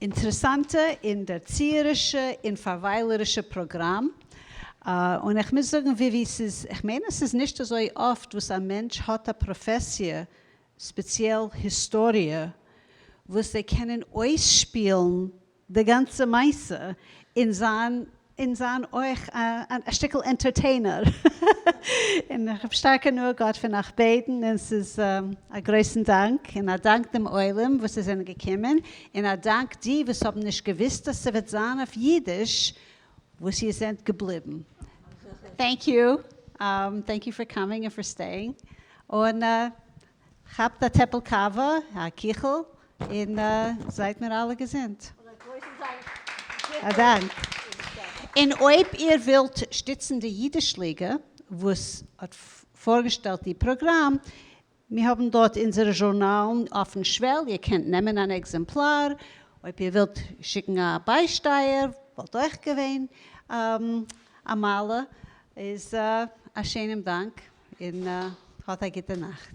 אינטערעסאנטע און דערציערישע און פארוויילערישע פראגראם. און איך מוז זאגן וויווי, ס'איז, איך מיין אז ס'איז נישט אזוי אפט וואס א מענטש האט א פראפעסיע ספעציעל היסטאריע, וואס זיי קענען אויסשפילן די גאנצע מעשה און זיין און זיין אויך א שטיקל entertainer. און איך האב שטארק הנאה געהאט פון אייך ביידן און ס'איז א גרויסן דאנק און א דאנק דעם עולם וואס זיי זענען געקומען און א דאנק די וואס האבן נישט געוואוסט אז ס'וועט זיין אויף אידיש וואס איר זענט געבליבן. thank you, thank you for coming and for staying, און כאפט א טעפל קאווע, א קיכל, און זייט מיר אלע געזונט. א דאנק. און אויב איר ווילט שטיצן די אידיש ליגע וואס האט פארגעשטעלט די פראגראם, מיר האבן דארט אונזערע זשורנאלן אויפן שוועל, איר קענט נעמען אן עקזעמפלאר, אויב איר ווילט שיקן א ביישטייער וואלט אויך געווען א מעלה, איז א שענעם דאנק און האט א גוטע נאכט.